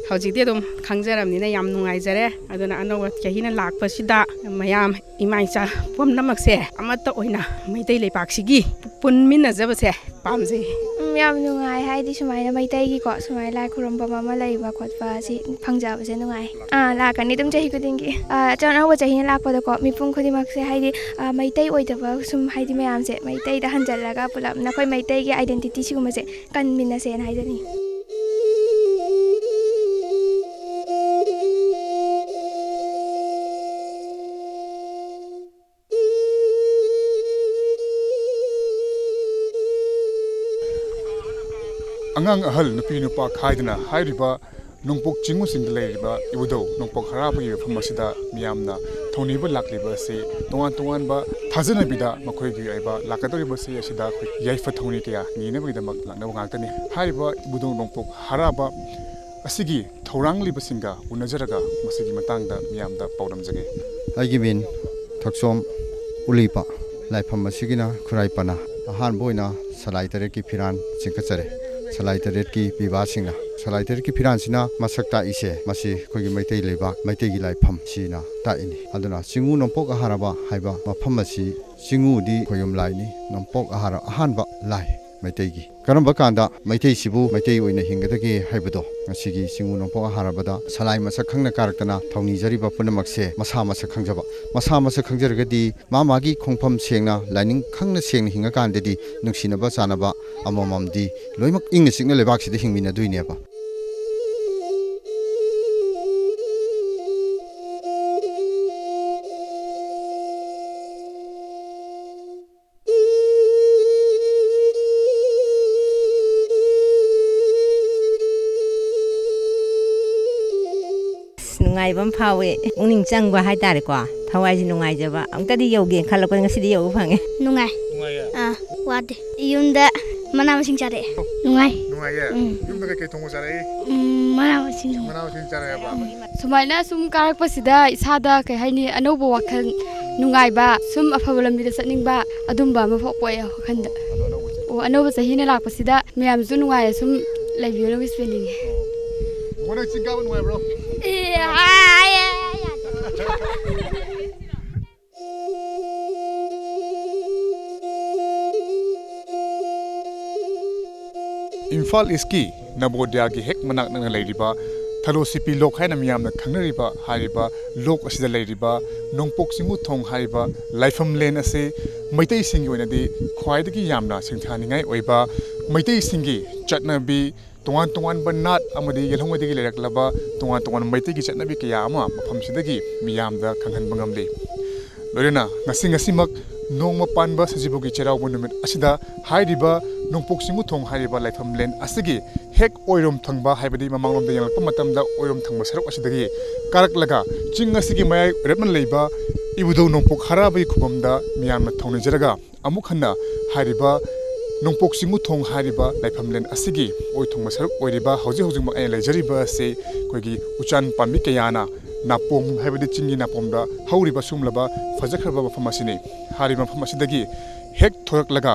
ꯍꯧꯖꯤꯛꯇꯤ ꯑꯗꯨꯝ ꯈꯪꯖꯔꯝꯅꯤꯅ ꯌꯥꯝ ꯅꯨꯡꯉꯥꯏꯖꯔꯦ꯫ ꯑꯗꯨꯅ ꯑꯅꯧꯕ ꯆꯍꯤꯅ ꯂꯥꯛꯄꯁꯤꯗ ꯃꯌꯥꯝ ꯏꯃꯥ ꯏꯆꯥ ꯄꯨꯝꯅꯃꯛꯁꯦ ꯑꯃꯠꯇ ꯑꯣꯏꯅ ꯃꯩꯇꯩ ꯂꯩꯄꯥꯛꯁꯤꯒꯤ ꯄꯨꯟꯃꯤꯟꯅꯖꯕꯁꯦ ꯄꯥꯝꯖꯩ꯫ ꯎꯝ, ꯌꯥꯝ ꯅꯨꯡꯉꯥꯏ꯫ ꯍꯥꯏꯗꯤ ꯁꯨꯃꯥꯏꯅ ꯃꯩꯇꯩꯒꯤꯀꯣ, ꯁꯨꯃꯥꯏꯅ ꯂꯥꯏ ꯈꯨꯔꯨꯝꯐꯝ ꯑꯃ ꯂꯩꯕ ꯈꯣꯠꯄ ꯑꯁꯤ ꯐꯪꯖꯕꯁꯦ ꯅꯨꯡꯉꯥꯏ꯫ ꯑꯥ, ꯂꯥꯛꯀꯅꯤ ꯑꯗꯨꯝ ꯆꯍꯤ ꯈꯨꯗꯤꯡꯒꯤ꯫ ꯑꯥ, ꯑꯆꯧ-, ꯑꯅꯧꯕ ꯆꯍꯤꯅ ꯂꯥꯛꯄꯗꯀꯣ, ꯃꯤꯄꯨꯝ ꯈꯨꯗꯤꯡꯃꯛꯁꯦ ꯍꯥꯏꯗꯤ, ꯑꯥ, ꯃꯩꯇꯩ ꯑꯣꯏꯗꯕ ꯁꯨꯝ ꯍꯥꯏꯗꯤ ꯃꯌꯥꯝꯁꯦ ꯃꯩꯇꯩꯗ ꯍꯟꯖꯜꯂꯒ ꯄꯨꯂꯞꯅ ꯑꯩꯈꯣꯏ ꯃꯩꯇꯩꯒꯤ identity ꯁꯤꯒꯨꯝꯕꯁꯦ ꯀꯟꯃꯤꯟꯅꯁꯦꯅ ꯍꯥꯏꯖꯅꯤꯡꯉꯤ꯫ ꯑꯉꯥꯡ ꯑꯍꯜ ꯅꯨꯄꯤ ꯅꯨꯄꯥ ꯈꯥꯏꯗꯅ ꯍꯥꯏꯔꯤꯕ ꯅꯣꯡꯄꯣꯛ ꯆꯤꯡꯉꯨꯁꯤꯡꯗ ꯂꯩꯔꯤꯕ ꯏꯕꯨꯙꯧ ꯅꯣꯡꯄꯣꯛ ꯍꯔꯥꯕꯒꯤ ꯃꯐꯝ ꯑꯁꯤꯗ ꯃꯤꯌꯥꯝꯅ ꯊꯧꯅꯤꯕ ꯂꯥꯛꯂꯤꯕ ꯑꯁꯤ ꯇꯣꯉꯥꯟ ꯇꯣꯉꯥꯟꯕ ꯊꯥꯖꯅꯕꯤꯗ ꯃꯈꯣꯏꯒꯤ ꯑꯣꯏꯕ ꯂꯥꯛꯀꯗꯧꯔꯤꯕ ꯆꯍꯤ ꯑꯁꯤꯗ ꯑꯩꯈꯣꯏ ꯌꯥꯏꯐ ꯊꯧꯅꯤ ꯀꯌꯥ ꯅꯤꯅꯕꯒꯤꯗꯃꯛ ꯂꯥꯛꯅꯕ ꯉꯥꯛꯇꯅꯤ꯫ ꯍꯥꯏꯔꯤꯕ ꯏꯕꯨꯙꯧ ꯅꯣꯡꯄꯣꯛ ꯍꯔꯥꯕ ꯑꯁꯤꯒꯤ ꯊꯧꯔꯥꯡꯂꯤꯕꯁꯤꯡꯒ ꯎꯅꯖꯔꯒ ꯃꯁꯤꯒꯤ ꯃꯇꯥꯡꯗ ꯃꯤꯌꯥꯝꯗ ꯄꯥꯎꯗꯝꯖꯒꯦ꯫ ꯑꯩꯒꯤ ꯃꯤꯡ ꯊꯛꯆꯣꯝ ꯎꯂꯤꯄ꯫ ꯂꯥꯏꯐꯝ ꯑꯁꯤꯒꯤꯅ ꯈꯨꯔꯥꯏ ꯄꯅꯥ꯫ ꯑꯍꯥꯟꯕ ꯑꯣꯏꯅ ꯁꯂꯥꯏ ꯇꯔꯦꯠꯀꯤ ꯐꯤꯔꯥꯟ ꯆꯤꯡꯈꯠꯆꯔꯦ꯫ ꯁꯂꯥꯏ ꯇꯔꯦꯠꯀꯤ ꯄꯤꯕꯥꯁꯤꯡꯅ ꯁꯂꯥꯏ ꯇꯔꯦꯠꯀꯤ ꯐꯤꯔꯥꯟꯁꯤꯅ ꯃꯁꯛ ꯇꯥꯛꯏꯁꯦ, ꯃꯁꯤ ꯑꯩꯈꯣꯏꯒꯤ ꯃꯩꯇꯩ ꯂꯩꯕꯥꯛ, ꯃꯩꯇꯩꯒꯤ ꯂꯥꯏꯐꯝ ꯁꯤꯅ ꯇꯥꯛꯏꯅꯤ꯫ ꯑꯗꯨꯅ ꯆꯤꯡꯉꯨ ꯅꯣꯡꯄꯣꯛ ꯑꯍꯥꯔꯕ ꯍꯥꯏꯕ ꯃꯐꯝ ꯑꯁꯤ, ꯆꯤꯡꯉꯨꯗꯤ ꯈꯣꯌꯨꯝ ꯂꯥꯏꯅꯤ, ꯅꯣꯡꯄꯣꯛ ꯑꯍꯥꯔ ꯑꯍꯥꯟꯕ ꯂꯥꯏ ꯃꯩꯇꯩꯒꯤ꯫ ꯀꯔꯝꯕ ꯀꯥꯟꯗ ꯃꯩꯇꯩꯁꯤꯕꯨ ꯃꯩꯇꯩ ꯑꯣꯏꯅ ꯍꯤꯡꯒꯗꯒꯦ ꯍꯥꯏꯕꯗꯣ ꯉꯁꯤꯒꯤ ꯆꯤꯡꯉꯨ ꯅꯣꯡꯄꯣꯛ ꯑꯍꯥꯔꯕꯗ ꯁꯂꯥꯏ ꯃꯁꯛ ꯈꯪꯅ ꯀꯥꯔꯛꯇꯅ ꯊꯧꯅꯤꯖꯔꯤꯕ ꯄꯨꯝꯅꯃꯛꯁꯦ ꯃꯁꯥ ꯃꯁꯛ ꯈꯪꯖꯕ, ꯃꯁꯥ ꯃꯁꯛ ꯈꯪꯖꯔꯒꯗꯤ ꯃꯥ ꯃꯥꯒꯤ ꯈꯣꯡꯐꯝ ꯁꯦꯡꯅ, ꯂꯥꯏꯅꯤꯡ ꯈꯪꯅ ꯁꯦꯡꯅ ꯍꯤꯡꯉꯀꯥꯟꯗꯗꯤ ꯅꯨꯡꯁꯤꯅꯕ ꯆꯥꯟꯅꯕ ꯑꯃꯃꯝꯗꯤ ꯂꯣꯏꯅꯃꯛ ꯏꯪꯅ ꯆꯤꯛꯅ ꯂꯩꯕꯥꯛꯁꯤꯗ ꯍꯤꯡꯃꯤꯟꯅꯗꯣꯏꯅꯦꯕ꯫ ꯑꯁ, ꯅꯨꯡꯉꯥꯏꯕ ꯑꯃ ꯐꯥꯎꯋꯦ꯫ ꯄꯨꯛꯅꯤꯡ ꯆꯪꯕ ꯍꯥꯏꯇꯥꯔꯦꯀꯣ꯫ ꯊꯋꯥꯏꯁꯦ ꯅꯨꯡꯉꯥꯏꯖꯕ꯫ ꯑꯃꯨꯛꯇꯗꯤ ꯌꯧꯒꯦꯅ ꯈꯜꯂꯛꯄꯅꯤ, ꯉꯁꯤꯗꯤ ꯌꯧꯕ ꯐꯪꯉꯦ꯫ ꯅꯨꯡꯉꯥꯏ꯫ ꯅꯨꯡꯉꯥꯏꯌꯦ꯫ ꯑꯥ, ꯋꯥꯗꯦ꯫ ꯌꯨꯝꯗ ꯃꯅꯥ ꯃꯁꯤꯡ ꯆꯥꯔꯛꯑꯦ꯫ ꯅꯨꯡꯉꯥꯏ꯫ ꯅꯨꯡꯉꯥꯏꯌꯦ꯫ ꯎꯝ꯫ ꯌꯨꯝꯗ ꯀꯩꯀꯩ ꯊꯣꯡꯕ ꯆꯥꯔꯛꯏ? ꯎꯝ, ꯃꯅꯥ ꯃꯁꯤꯡ ꯊꯣꯡꯕ꯫ ꯃꯅꯥ ꯃꯁꯤꯡ ꯆꯥꯔꯛꯑꯦꯕ꯫ ꯁꯨꯃꯥꯏꯅ ꯁꯨꯝ ꯀꯥꯔꯛꯄꯁꯤꯗ ꯏꯁꯥꯗ ꯀꯩ ꯍꯥꯏꯅꯤ, ꯑꯅꯧꯕ ꯋꯥꯈꯜ, ꯅꯨꯡꯉꯥꯏꯕ, ꯁꯨꯝ ꯑꯐꯕ ꯂꯝꯕꯤꯗ ꯆꯠꯅꯤꯡꯕ, ꯑꯗꯨꯝꯕ ꯑꯃ ꯄꯣꯛꯑꯦ ꯋꯥꯈꯜꯗ꯫ ꯑꯗꯣ ꯑꯅꯧꯕ ꯆꯍꯤ꯫ ꯑꯣ, ꯑꯅꯧꯕ ꯆꯍꯤꯅ ꯂꯥꯛꯄꯁꯤꯗ ꯃꯌꯥꯝꯁꯨ ꯅꯨꯡꯉꯥꯏꯅ ꯁꯨꯝ ꯂꯩꯕꯤꯌꯣꯅ wish ꯄꯤꯅꯤꯡꯉꯤ꯫ ꯅꯪ ꯆꯤꯡ ꯀꯥꯕ ꯅꯨꯡꯉꯥꯏꯕ꯭ꯔꯣ? ꯏꯝꯐꯥꯜ ꯏꯁꯀꯤ ꯅꯕꯣꯗꯤꯌꯥꯒꯤ ꯍꯦꯛ ꯃꯅꯥꯛ ꯅꯛꯅ ꯂꯩꯔꯤꯕ ꯊꯂꯣꯁꯤꯄꯤ ꯂꯣꯛ ꯍꯥꯏꯅ ꯃꯤꯌꯥꯝꯅ ꯈꯪꯅꯔꯤꯕ ꯍꯥꯏꯔꯤꯕ ꯂꯣꯛ ꯑꯁꯤꯗ ꯂꯩꯔꯤꯕ ꯅꯣꯡꯄꯣꯛ ꯆꯤꯡꯉꯨ ꯊꯣꯡ ꯍꯥꯏꯔꯤꯕ ꯂꯥꯏꯐꯝ ꯂꯦꯟ ꯑꯁꯤ ꯃꯩꯇꯩꯁꯤꯡꯒꯤ ꯑꯣꯏꯅꯗꯤ ꯈ꯭ꯋꯥꯏꯗꯒꯤ ꯌꯥꯝꯅ ꯁꯤꯡꯊꯥꯅꯤꯡꯉꯥꯏ ꯑꯣꯏꯕ ꯃꯩꯇꯩꯁꯤꯡꯒꯤ ꯆꯠꯅꯕꯤ, ꯇꯣꯉꯥꯟ ꯇꯣꯉꯥꯟꯕ ꯅꯥꯠ ꯑꯃꯗꯤ ꯌꯦꯜꯍꯧꯉꯩꯗꯒꯤ ꯂꯩꯔꯛꯂꯕ ꯇꯣꯉꯥꯟ ꯇꯣꯉꯥꯟꯕ ꯃꯩꯇꯩꯒꯤ ꯆꯠꯅꯕꯤ ꯀꯌꯥ ꯑꯃ ꯃꯐꯝꯁꯤꯗꯒꯤ ꯃꯤꯌꯥꯝꯗ ꯈꯪꯍꯟꯕ ꯉꯝꯂꯤ꯫ ꯂꯣꯏꯅꯅ ꯉꯁꯤ ꯉꯁꯤꯃꯛ ꯅꯣꯡꯃ ꯄꯥꯟꯕ ꯁꯖꯤꯕꯨꯒꯤ ꯆꯩꯔꯥꯎꯕ ꯅꯨꯃꯤꯠ ꯑꯁꯤꯗ ꯍꯥꯏꯔꯤꯕ ꯅꯣꯡꯄꯣꯛ ꯆꯤꯡꯉꯨ ꯊꯣꯡ ꯍꯥꯏꯔꯤꯕ ꯂꯥꯏꯐꯝ ꯂꯦꯟ ꯑꯁꯤꯒꯤ ꯍꯦꯛ ꯑꯣꯏꯔꯣꯝ ꯊꯪꯕ, ꯍꯥꯏꯕꯗꯤ ꯃꯃꯥꯡꯂꯣꯝꯗ ꯌꯦꯡꯂꯛꯄ ꯃꯇꯝꯗ ꯑꯣꯏꯔꯣꯝ ꯊꯪꯕ ꯁꯔꯨꯛ ꯑꯁꯤꯗꯒꯤ ꯀꯥꯔꯛꯂꯒ ꯆꯤꯡ ꯑꯁꯤꯒꯤ ꯃꯌꯥꯏ ꯑꯣꯏꯔꯞꯅ ꯂꯩꯕ ꯏꯕꯨꯙꯧ ꯅꯣꯡꯄꯣꯛ ꯍꯔꯥꯕꯒꯤ ꯈꯨꯕꯝꯗ ꯃꯤꯌꯥꯝꯅ ꯊꯧꯅꯤꯖꯔꯒ ꯑꯃꯨꯛ ꯍꯟꯅ ꯍꯥꯏꯔꯤꯕ ꯅꯣꯡꯄꯣꯛ ꯆꯤꯡꯉꯨ ꯊꯣꯡ ꯍꯥꯏꯔꯤꯕ ꯂꯥꯏꯐꯝ ꯂꯦꯟ ꯑꯁꯤꯒꯤ ꯑꯣꯏ ꯊꯪꯕ ꯁꯔꯨꯛ ꯑꯣꯏꯔꯤꯕ ꯍꯧꯖꯤꯛ ꯍꯧꯖꯤꯛꯃꯛ ꯑꯩꯅ ꯂꯩꯖꯔꯤꯕ ꯑꯁꯤ ꯑꯩꯈꯣꯏꯒꯤ ꯎꯆꯥꯟ ꯄꯥꯝꯕꯤ ꯀꯌꯥꯅ ꯅꯥꯄꯣꯝ, ꯍꯥꯏꯕꯗꯤ ꯆꯤꯡꯒꯤ ꯅꯥꯄꯣꯝꯗ ꯍꯧꯔꯤꯕ ꯁꯤꯒꯨꯝꯂꯕ ꯐꯖꯈ꯭ꯔꯕ ꯃꯐꯝ ꯑꯁꯤꯅꯤ꯫ ꯍꯥꯏꯔꯤꯕ ꯃꯐꯝ ꯑꯁꯤꯗꯒꯤ ꯍꯦꯛ ꯊꯣꯔꯛꯂꯒ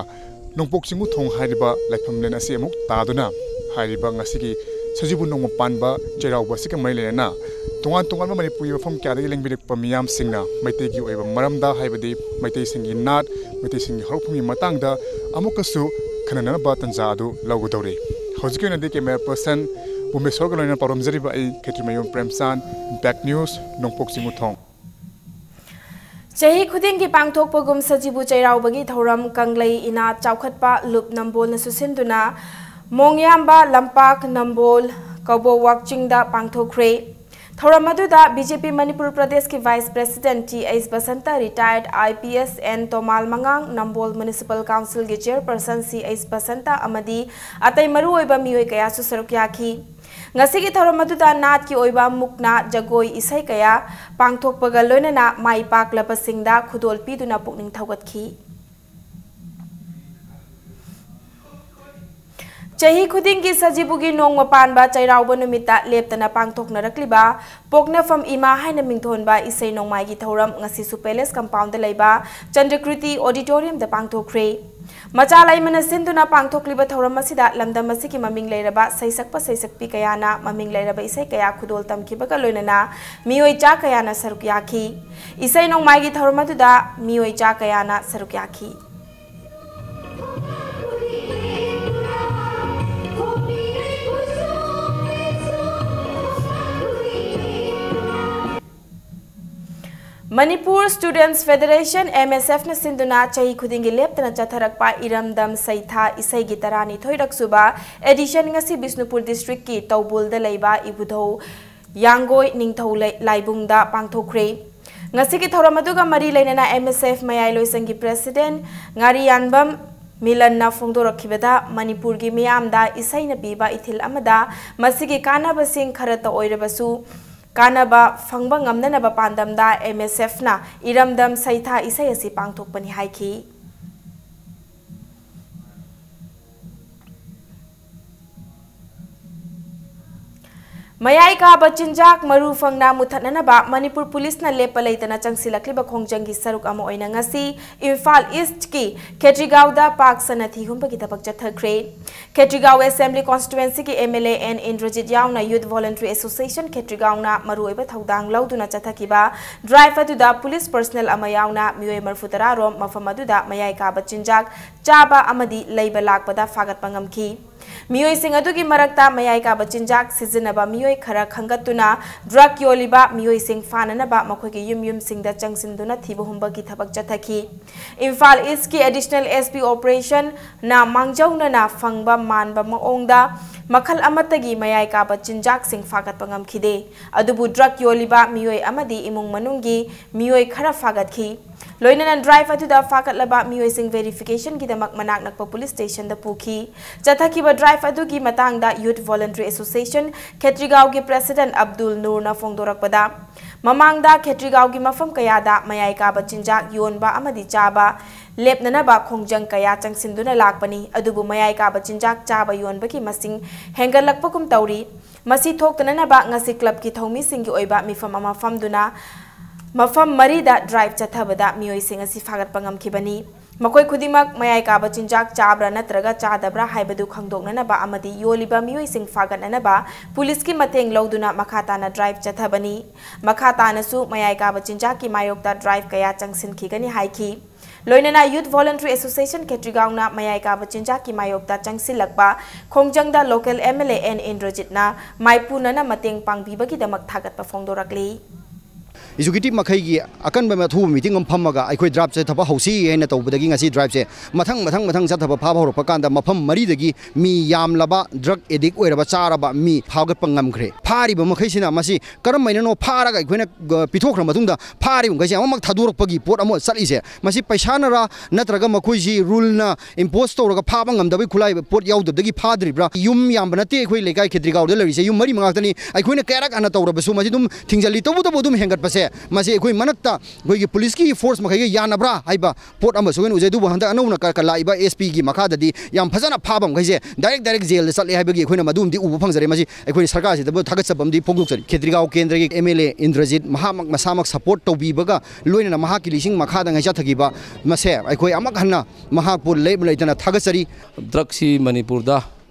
ꯅꯣꯡꯄꯣꯛ ꯆꯤꯡꯉꯨ ꯊꯣꯡ ꯍꯥꯏꯔꯤꯕ ꯂꯥꯏꯐꯝ ꯂꯦꯟ ꯑꯁꯤ ꯑꯃꯨꯛ ꯇꯥꯗꯨꯅ ꯍꯥꯏꯔꯤꯕ ꯉꯁꯤꯒꯤ ꯁꯖꯤꯕꯨ ꯅꯣꯡꯃ ꯄꯥꯟꯕ ꯆꯩꯔꯥꯎꯕ ꯑꯁꯤꯒ ꯃꯔꯤ ꯂꯩꯅꯅ ꯇꯣꯉꯥꯟ ꯇꯣꯉꯥꯟꯕ ꯃꯅꯤꯄꯨꯔꯒꯤ ꯃꯐꯝ ꯀꯌꯥꯗꯒꯤ ꯂꯦꯡꯕꯤꯔꯛꯄ ꯃꯤꯌꯥꯝꯁꯤꯡꯅ ꯃꯩꯇꯩꯒꯤ ꯑꯣꯏꯕ ꯃꯔꯝꯗ, ꯍꯥꯏꯕꯗꯤ ꯃꯩꯇꯩꯁꯤꯡꯒꯤ ꯅꯥꯠ, ꯃꯩꯇꯩꯁꯤꯡꯒꯤ ꯍꯧꯔꯛꯐꯝꯒꯤ ꯃꯇꯥꯡꯗ ꯑꯃꯨꯛꯀꯁꯨ ꯈꯟꯅꯅꯕ ꯇꯥꯟꯖꯥ ꯑꯗꯨ ꯂꯧꯒꯗꯧꯔꯤ꯫ ꯍꯧꯖꯤꯛꯀꯤ ꯑꯣꯏꯅꯗꯤ camera person ꯕꯨꯃꯦꯁꯣꯔꯒ ꯂꯣꯏꯅꯅ ꯄꯥꯎꯔꯝꯖꯔꯤꯕ ꯑꯩ ꯈꯦꯇ꯭ꯔꯤꯃꯌꯨꯝ ꯄ꯭ꯔꯦꯝꯆꯥꯟ, Impact News, ꯅꯣꯡꯄꯣꯛ ꯆꯤꯡꯃꯨꯊꯣꯡ꯫ ꯆꯍꯤ ꯈꯨꯗꯤꯡꯒꯤ ꯄꯥꯡꯊꯣꯛꯄꯒꯨꯝ ꯁꯖꯤꯕꯨ ꯆꯩꯔꯥꯎꯕꯒꯤ ꯊꯧꯔꯝ ꯀꯪꯂꯩ ꯏꯅꯥꯠ ꯆꯥꯎꯈꯠꯄ ꯂꯨꯞ ꯅꯝꯕꯣꯜꯅꯁꯨ ꯁꯤꯟꯗꯨꯅ ꯃꯣꯡꯌꯥꯝꯕ ꯂꯝꯄꯥꯛ ꯅꯝꯕꯣꯜ ꯀꯕꯣꯋꯥꯛ ꯆꯤꯡꯗ ꯄꯥꯡꯊꯣꯛꯈ꯭ꯔꯦ꯫ ꯊꯧꯔꯝ ꯑꯗꯨꯗ B J P ꯃꯅꯤꯄꯨꯔ ꯄ꯭ꯔꯗꯦꯁꯀꯤ Vice President T H Basanta, retired I P S N Tomal ꯃꯉꯥꯡ, Nambol Municipal Councilꯒꯤ Chairperson C H Basanta ꯑꯃꯗꯤ ꯑꯇꯩ ꯃꯔꯨꯑꯣꯏꯕ ꯃꯤꯑꯣꯏ ꯀꯌꯥꯁꯨ ꯁꯔꯨꯛ ꯌꯥꯈꯤ꯫ ꯉꯁꯤꯒꯤ ꯊꯧꯔꯝ ꯑꯗꯨꯗ ꯅꯥꯠꯀꯤ ꯑꯣꯏꯕ ꯃꯨꯛꯅꯥ, ꯖꯒꯣꯏ, ꯏꯁꯩ ꯀꯌꯥ ꯄꯥꯡꯊꯣꯛꯄꯒ ꯂꯣꯏꯅꯅ ꯃꯥꯏ ꯄꯥꯛꯂꯕꯁꯤꯡꯗ ꯈꯨꯗꯣꯜ ꯄꯤꯗꯨꯅ ꯄꯨꯛꯅꯤꯡ ꯊꯧꯒꯠꯈꯤ꯫ ꯆꯍꯤ ꯈꯨꯗꯤꯡꯒꯤ ꯁꯖꯤꯕꯨꯒꯤ ꯅꯣꯡꯃ ꯄꯥꯟꯕ ꯆꯩꯔꯥꯎꯕ ꯅꯨꯃꯤꯠꯇ ꯂꯦꯞꯇꯅ ꯄꯥꯡꯊꯣꯛꯅꯔꯛꯂꯤꯕ ꯄꯣꯛꯅꯐꯝ ꯏꯃꯥ ꯍꯥꯏꯅ ꯃꯤꯡꯊꯣꯟꯕ ꯏꯁꯩ ꯅꯣꯡꯃꯥꯏꯒꯤ ꯊꯧꯔꯝ ꯉꯁꯤꯁꯨ Palace Compoundꯗ ꯂꯩꯕ ꯆꯟꯗ꯭ꯔꯀ꯭ꯔꯤꯇꯤ Auditoriumꯗ ꯄꯥꯡꯊꯣꯛꯈ꯭ꯔꯦ꯫ ꯃꯆꯥ ꯂꯩꯃꯅ ꯁꯤꯟꯗꯨꯅ ꯄꯥꯡꯊꯣꯛꯂꯤꯕ ꯊꯧꯔꯝ ꯑꯁꯤꯗ ꯂꯝꯗꯝ ꯑꯁꯤꯒꯤ ꯃꯃꯤꯡ ꯂꯩꯔꯕ ꯁꯩꯁꯛꯄ ꯁꯩꯁꯛꯄꯤ ꯀꯌꯥꯅ ꯃꯃꯤꯡ ꯂꯩꯔꯕ ꯏꯁꯩ ꯀꯌꯥ ꯈꯨꯗꯣꯜ ꯇꯝꯈꯤꯕꯒ ꯂꯣꯏꯅꯅ ꯃꯤꯑꯣꯏ ꯆꯥ ꯀꯌꯥꯅ ꯁꯔꯨꯛ ꯌꯥꯈꯤ꯫ ꯏꯁꯩ ꯅꯣꯡꯃꯥꯏꯒꯤ ꯊꯧꯔꯝ ꯑꯗꯨꯗ ꯃꯤꯑꯣꯏ ꯆꯥ ꯀꯌꯥꯅ ꯁꯔꯨꯛ ꯌꯥꯈꯤ꯫ Manipur Students Federation, M S Fꯅ ꯁꯤꯟꯗꯨꯅ ꯆꯍꯤ ꯈꯨꯗꯤꯡꯒꯤ ꯂꯦꯞꯇꯅ ꯆꯠꯊꯔꯛꯄ ꯏꯔꯝꯗꯝ ꯁꯩꯊꯥ ꯏꯁꯩꯒꯤ ꯇꯔꯥꯅꯤꯊꯣꯏꯔꯛ ꯁꯨꯕ edition ꯉꯁꯤ ꯕꯤꯁꯅꯨꯄꯨꯔ districtꯀꯤ ꯇꯧꯕꯨꯜꯗ ꯂꯩꯕ ꯏꯕꯨꯙꯧ ꯌꯥꯡꯒꯣꯏ ꯅꯤꯡꯊꯧ ꯂꯩ-, ꯂꯥꯏꯕꯨꯡꯗ ꯄꯥꯡꯊꯣꯛꯈ꯭ꯔꯦ꯫ ꯉꯁꯤꯒꯤ ꯊꯧꯔꯝ ꯑꯗꯨꯒ ꯃꯔꯤ ꯂꯩꯅꯅ M S F ꯃꯌꯥꯏꯂꯣꯏꯁꯪꯒꯤ President ꯉꯥꯔꯤꯌꯥꯟꯕꯝ ꯃꯤꯂꯟꯅ ꯐꯣꯡꯗꯣꯔꯛꯈꯤꯕꯗ, ꯃꯅꯤꯄꯨꯔꯒꯤ ꯃꯤꯌꯥꯝꯗ ꯏꯁꯩꯅ ꯄꯤꯕ ꯏꯊꯤꯜ ꯑꯃꯗ ꯃꯁꯤꯒꯤ ꯀꯥꯟꯅꯕꯁꯤꯡ ꯈꯔꯇ ꯑꯣꯏꯔꯕꯁꯨ, ꯀꯥꯟꯅꯕ ꯐꯪꯕ ꯉꯝꯅꯅꯕ ꯄꯥꯟꯗꯝꯗ M S Fꯅ ꯏꯔꯝꯗꯝ ꯁꯩꯊꯥ ꯏꯁꯩ ꯑꯁꯤ ꯄꯥꯡꯊꯣꯛꯄꯅꯤ ꯍꯥꯏꯈꯤ꯫ ꯃꯌꯥꯏ ꯀꯥꯕ ꯆꯤꯟꯖꯥꯛ ꯃꯔꯨ ꯐꯪꯅ ꯃꯨꯊꯠꯅꯅꯕ ꯃꯅꯤꯄꯨꯔ ꯄꯨꯂꯤꯁꯅ ꯂꯦꯞꯄ ꯂꯩꯇꯅ ꯆꯪꯁꯤꯜꯂꯛꯂꯤꯕ ꯈꯣꯡꯖꯪꯒꯤ ꯁꯔꯨꯛ ꯑꯃ ꯑꯣꯏꯅ ꯉꯁꯤ ꯏꯝꯐꯥꯜ ꯏꯁ꯭ꯠꯀꯤ ꯈꯦꯇ꯭ꯔꯤꯒꯥꯎꯗ ꯄꯥꯛ ꯁꯟꯅ ꯊꯤ ꯍꯨꯝꯕꯒꯤ ꯊꯕꯛ ꯆꯠꯊꯈ꯭ꯔꯦ꯫ ꯈꯦꯇ꯭ꯔꯤꯒꯥꯎ ꯑꯦꯁꯦꯝꯕ꯭ꯂꯤ ꯀꯣꯟꯁꯇꯤꯇ꯭ꯋꯦꯟꯁꯤꯒꯤ M L A N Indrajit ꯌꯥꯎꯅ ꯌꯨꯠ ꯚꯣꯂꯟꯇꯔꯤ ꯑꯦꯁꯣꯁꯤꯌꯦꯁꯟ ꯈꯦꯇ꯭ꯔꯤꯒꯥꯎꯅ ꯃꯔꯨꯑꯣꯏꯕ ꯊꯧꯗꯥꯡ ꯂꯧꯗꯨꯅ ꯆꯠꯊꯈꯤꯕ ꯗ꯭ꯔꯥꯏꯚ ꯑꯗꯨꯗ ꯄꯨꯂꯤꯁ ꯄꯔꯁꯅꯦꯜ ꯑꯃ ꯌꯥꯎꯅ ꯃꯤꯑꯣꯏ ꯃꯔꯤꯐꯨ ꯇꯔꯥ ꯔꯣꯝ ꯃꯐꯝ ꯑꯗꯨꯗ ꯃꯌꯥꯏ ꯀꯥꯕ ꯆꯤꯟꯖꯥꯛ ꯆꯥꯕ ꯑꯃꯗꯤ ꯂꯩꯕ ꯂꯥꯛꯄꯗ ꯐꯥꯒꯠꯄ ꯉꯝꯈꯤ꯫ ꯃꯤꯑꯣꯏꯁꯤꯡ ꯑꯗꯨꯒꯤ ꯃꯔꯛꯇ ꯃꯌꯥꯏ ꯀꯥꯕ ꯆꯤꯟꯖꯥꯛ ꯁꯤꯖꯤꯟꯅꯕ ꯃꯤꯑꯣꯏ ꯈꯔ ꯈꯟꯒꯠꯇꯨꯅ ꯗ꯭ꯔꯒ ꯌꯣꯜꯂꯤꯕ ꯃꯤꯑꯣꯏꯁꯤꯡ ꯐꯥꯅꯅꯕ ꯃꯈꯣꯏꯒꯤ ꯌꯨꯝ ꯌꯨꯝꯁꯤꯡꯗ ꯆꯪꯁꯤꯟꯗꯨꯅ ꯊꯤꯕ ꯍꯨꯝꯕꯒꯤ ꯊꯕꯛ ꯆꯠꯊꯈꯤ꯫ ꯏꯝꯐꯥꯜ ꯏꯁ꯭ꯠꯀꯤ ꯑꯦꯗꯤꯁꯅꯦꯜ ꯑꯦꯁ ꯄꯤ ꯑꯣꯄꯔꯦꯁꯟꯅ ꯃꯥꯡꯖꯧꯅꯅ ꯐꯪꯕ ꯃꯥꯟꯕ ꯃꯑꯣꯡꯗ ꯃꯈꯜ ꯑꯃꯠꯇꯒꯤ ꯃꯌꯥꯏ ꯀꯥꯕ ꯆꯤꯟꯖꯥꯛꯁꯤꯡ ꯐꯥꯒꯠꯄ ꯉꯝꯈꯤꯗꯦ꯫ ꯑꯗꯨꯕꯨ ꯗ꯭ꯔꯒ ꯌꯣꯜꯂꯤꯕ ꯃꯤꯑꯣꯏ ꯑꯃꯗꯤ ꯏꯃꯨꯡ ꯃꯅꯨꯡꯒꯤ ꯃꯤꯑꯣꯏ ꯈꯔ ꯐꯥꯒꯠꯈꯤ꯫ ꯂꯣꯏꯅꯅ ꯗ꯭ꯔꯥꯏꯚ ꯑꯗꯨꯗ ꯐꯥꯒꯠꯂꯕ ꯃꯤꯑꯣꯏꯁꯤꯡ ꯚꯦꯔꯤꯐꯤꯀꯦꯁꯟꯒꯤꯗꯃꯛ ꯃꯅꯥꯛ ꯅꯛꯄ ꯄꯨꯂꯤꯁ ꯁ꯭ꯇꯦꯁꯟꯗ ꯄꯨꯈꯤ꯫ ꯆꯠꯊꯈꯤꯕ ꯗ꯭ꯔꯥꯏꯚ ꯑꯗꯨꯒꯤ ꯃꯇꯥꯡꯗ ꯌꯨꯠ ꯚꯣꯂꯟꯇꯔꯤ ꯑꯦꯁꯣꯁꯤꯌꯦꯁꯟ ꯈꯦꯇ꯭ꯔꯤꯒꯥꯎꯒꯤ ꯄ꯭ꯔꯦꯁꯤꯗꯦꯟꯠ ꯑꯕꯗꯨꯜ ꯅꯨꯔꯅ ꯐꯣꯡꯗꯣꯔꯛꯄꯗ, ꯃꯃꯥꯡꯗ ꯈꯦꯇ꯭ꯔꯤꯒꯥꯎꯒꯤ ꯃꯐꯝ ꯀꯌꯥꯗ ꯃꯌꯥꯏ ꯀꯥꯕ ꯆꯤꯟꯖꯥꯛ ꯌꯣꯟꯕ ꯑꯃꯗꯤ ꯆꯥꯕ ꯂꯦꯞꯅꯅꯕ ꯈꯣꯡꯖꯪ ꯀꯌꯥ ꯆꯪꯁꯤꯟꯗꯨꯅ ꯂꯥꯛꯄꯅꯤ, ꯑꯗꯨꯕꯨ ꯃꯌꯥꯏ ꯀꯥꯕ ꯆꯤꯟꯖꯥꯛ ꯆꯥꯕ ꯌꯣꯟꯕꯒꯤ ꯃꯁꯤꯡ ꯍꯦꯟꯒꯠꯂꯛꯄꯒꯨꯝ ꯇꯧꯔꯤ꯫ ꯃꯁꯤ ꯊꯣꯛꯇꯅꯅꯕ ꯉꯁꯤ ꯀ꯭ꯂꯕꯀꯤ ꯊꯧꯃꯤꯁꯤꯡꯒꯤ ꯑꯣꯏꯕ ꯃꯤꯐꯝ ꯑꯃ ꯐꯝꯗꯨꯅ ꯃꯐꯝ ꯃꯔꯤꯗ ꯗ꯭ꯔꯥꯏꯚ ꯆꯠꯊꯕꯗ ꯃꯤꯑꯣꯏꯁꯤꯡ ꯑꯁꯤ ꯐꯥꯒꯠꯄ ꯉꯝꯈꯤꯕꯅꯤ꯫ ꯃꯈꯣꯏ ꯈꯨꯗꯤꯡꯃꯛ ꯃꯌꯥꯏ ꯀꯥꯕ ꯆꯤꯟꯖꯥꯛ ꯆꯥꯕ꯭ꯔꯥ ꯅꯠꯇ꯭ꯔꯒ ꯆꯥꯗꯕ꯭ꯔꯥ ꯍꯥꯏꯕꯗꯨ ꯈꯪꯗꯣꯛꯅꯅꯕ ꯑꯃꯗꯤ ꯌꯣꯜꯂꯤꯕ ꯃꯤꯑꯣꯏꯁꯤꯡ ꯐꯥꯒꯠꯅꯅꯕ ꯄꯨꯂꯤꯁꯀꯤ ꯃꯇꯦꯡ ꯂꯧꯗꯨꯅ ꯃꯈꯥ ꯇꯥꯅ ꯗ꯭ꯔꯥꯏꯚ ꯆꯠꯊꯕꯅꯤ꯫ ꯃꯈꯥ ꯇꯥꯅꯁꯨ ꯃꯌꯥꯏ ꯀꯥꯕ ꯆꯤꯟꯖꯥꯛꯀꯤ ꯃꯥꯌꯣꯛꯇ ꯗ꯭ꯔꯥꯏꯚ ꯀꯌꯥ ꯆꯪꯁꯤꯟꯈꯤꯒꯅꯤ ꯍꯥꯏꯈꯤ꯫ ꯂꯣꯏꯅꯅ ꯌꯨꯠ ꯚꯣꯂꯟꯇꯔꯤ ꯑꯦꯁꯣꯁꯤꯌꯦꯁꯟ ꯈꯦꯇ꯭ꯔꯤꯒꯥꯎꯅ ꯃꯌꯥꯏ ꯀꯥꯕ ꯆꯤꯟꯖꯥꯛꯀꯤ ꯃꯥꯌꯣꯛꯇ ꯆꯪꯁꯤꯜꯂꯛꯄ ꯈꯣꯡꯖꯪꯗ local M L A N ꯏꯟꯗ꯭ꯔꯖꯤꯠꯅ ꯃꯥꯏꯄꯨꯅꯅ ꯃꯇꯦꯡ ꯄꯥꯡꯕꯤꯕꯒꯤꯗꯃꯛ ꯊꯥꯒꯠꯄ ꯐꯣꯡꯗꯣꯔꯛꯂꯤ꯫ ꯑꯦꯛꯖꯤꯀ꯭ꯌꯨꯇꯤꯚ ꯃꯈꯩꯒꯤ ꯑꯀꯟꯕ ꯑꯊꯨꯕ ꯃꯤꯇꯤꯡ ꯑꯃ ꯐꯝꯃꯒ ꯑꯩꯈꯣꯏ ꯗ꯭ꯔꯥꯏꯚꯁꯦ ꯆꯠꯊꯕ ꯍꯧꯁꯤ ꯍꯥꯏꯅ ꯇꯧꯕꯗꯒꯤ ꯉꯁꯤ ꯗ꯭ꯔꯥꯏꯚꯁꯦ ꯃꯊꯪ ꯃꯊꯪ ꯃꯊꯪ ꯆꯠꯊꯕ ꯐꯥꯕ ꯍꯧꯔꯛꯄ ꯀꯥꯟꯗ ꯃꯐꯝ ꯃꯔꯤꯗꯒꯤ ꯃꯤ ꯌꯥꯝꯂꯕ ꯗ꯭ꯔꯒ ꯑꯦꯗꯤꯛ ꯑꯣꯏꯔꯕ ꯆꯥꯔꯕ ꯃꯤ ꯐꯥꯒꯠꯄ ꯉꯝꯈ꯭ꯔꯦ꯫ ꯐꯥꯔꯤꯕ ꯃꯈꯩꯁꯤꯅ ꯃꯁꯤ ꯀꯔꯝꯍꯥꯏꯅꯅꯣ ꯐꯥꯔꯒ ꯑꯩꯈꯣꯏꯅ, ꯑ, ꯄꯤꯊꯣꯛꯈ꯭ꯔ ꯃꯇꯨꯡꯗ ꯐꯥꯔꯤꯕ ꯃꯈꯩꯁꯦ ꯑꯃꯃꯛ ꯊꯥꯗꯣꯔꯛꯄꯒꯤ ꯄꯣꯠ ꯑꯃ ꯆꯠꯂꯤꯁꯦ? ꯃꯁꯤ ꯄꯩꯁꯥꯅꯔ ꯅꯠꯇ꯭ꯔꯒ ꯃꯈꯣꯏꯁꯤ ꯔꯨꯜꯅ ꯏꯝꯄꯣꯁ ꯇꯧꯔꯒ ꯐꯥꯕ ꯉꯝꯗꯕꯒꯤ ꯈꯨꯠꯂꯥꯏ ꯄꯣꯠ ꯌꯥꯎꯗꯕꯗꯒꯤ ꯐꯥꯗ꯭ꯔꯤꯕ꯭ꯔꯥ? ꯌꯨꯝ ꯌꯥꯝꯕ ꯅꯠꯇꯦ ꯑꯩꯈꯣꯏ ꯂꯩꯀꯥꯏ ꯈꯦꯇ꯭ꯔꯤꯒꯥꯎꯗ ꯂꯩꯔꯤꯁꯦ, ꯌꯨꯝ ꯃꯔꯤ ꯃꯉꯥ ꯈꯛꯇꯅꯤ꯫ ꯑꯩꯈꯣꯏꯅ ꯀꯌꯥꯔꯛ ꯍꯟꯅ ꯇꯧꯔꯕꯁꯨ ꯃꯁꯤ ꯑꯗꯨꯝ ꯊꯤꯡꯖꯤꯜꯂꯤ꯫ ꯇꯧꯕꯇꯕꯨ ꯑꯗꯨꯝ ꯍꯦꯟꯒꯠꯄꯁꯦ ꯃꯁꯤ ꯑꯩꯈꯣꯏ ꯃꯅꯛꯇ ꯑꯩꯈꯣꯏꯒꯤ ꯄꯨꯂꯤꯁꯀꯤ ꯐꯣꯔꯁ ꯃꯈꯩꯒ ꯌꯥꯅꯕ꯭ꯔꯥ ꯍꯥꯏꯕ ꯄꯣꯠ ꯑꯃꯁꯨ ꯑꯩꯈꯣꯏꯅ ꯎꯖꯩ꯫ ꯑꯗꯨꯕꯨ ꯍꯟꯗꯛ ꯑꯅꯧꯅ ꯀ-, ꯀ-, ꯂꯥꯛꯏꯕ ꯑꯦꯁ ꯄꯤꯒꯤ ꯃꯈꯥꯗꯗꯤ ꯌꯥꯝ ꯐꯖꯅ ꯐꯥꯕ ꯃꯈꯩꯁꯦ ꯗꯥꯏꯔꯦꯛ ꯗꯥꯏꯔꯦꯛ ꯖꯦꯜꯗ ꯆꯠꯂꯦ ꯍꯥꯏꯕꯒꯤ ꯑꯩꯈꯣꯏꯅ ꯃꯗꯨ ꯑꯃꯗꯤ ꯎꯕ ꯐꯪꯖꯔꯦ꯫ ꯃꯁꯤ ꯑꯩꯈꯣꯏꯅ ꯁꯔꯀꯥꯔꯁꯤꯗꯕꯨ ꯊꯥꯒꯠꯆꯕ ꯑꯃꯗꯤ ꯐꯣꯡꯗꯣꯛꯆꯔꯤ꯫ ꯈꯦꯇ꯭ꯔꯤꯒꯥꯎ ꯀꯦꯟꯗ꯭ꯔꯒꯤ ꯑꯦꯝ ꯑꯦꯜ ꯑꯦ ꯏꯟꯗ꯭ꯔꯖꯤꯠ ꯃꯍꯥꯛꯃꯛ ꯃꯁꯥꯃꯛ ꯁꯄꯣꯔꯠ ꯇꯧꯕꯤꯕꯒ ꯂꯣꯏꯅꯅ ꯃꯍꯥꯛꯀꯤ ꯂꯤꯁꯤꯡ ꯃꯈꯥꯗ ꯉꯥꯏꯆꯠꯊꯈꯤꯕ ꯃꯁꯦ ꯑꯩꯈꯣꯏ ꯑꯃꯨꯛ ꯍꯟꯅ ꯃꯍꯥꯛꯄꯨ ꯂꯦꯞ ꯂꯩꯇꯅ ꯊꯥꯒꯠꯆꯔꯤ꯫ ꯗ꯭ꯔꯒꯁꯤ ꯃꯅꯤꯄꯨꯔꯗ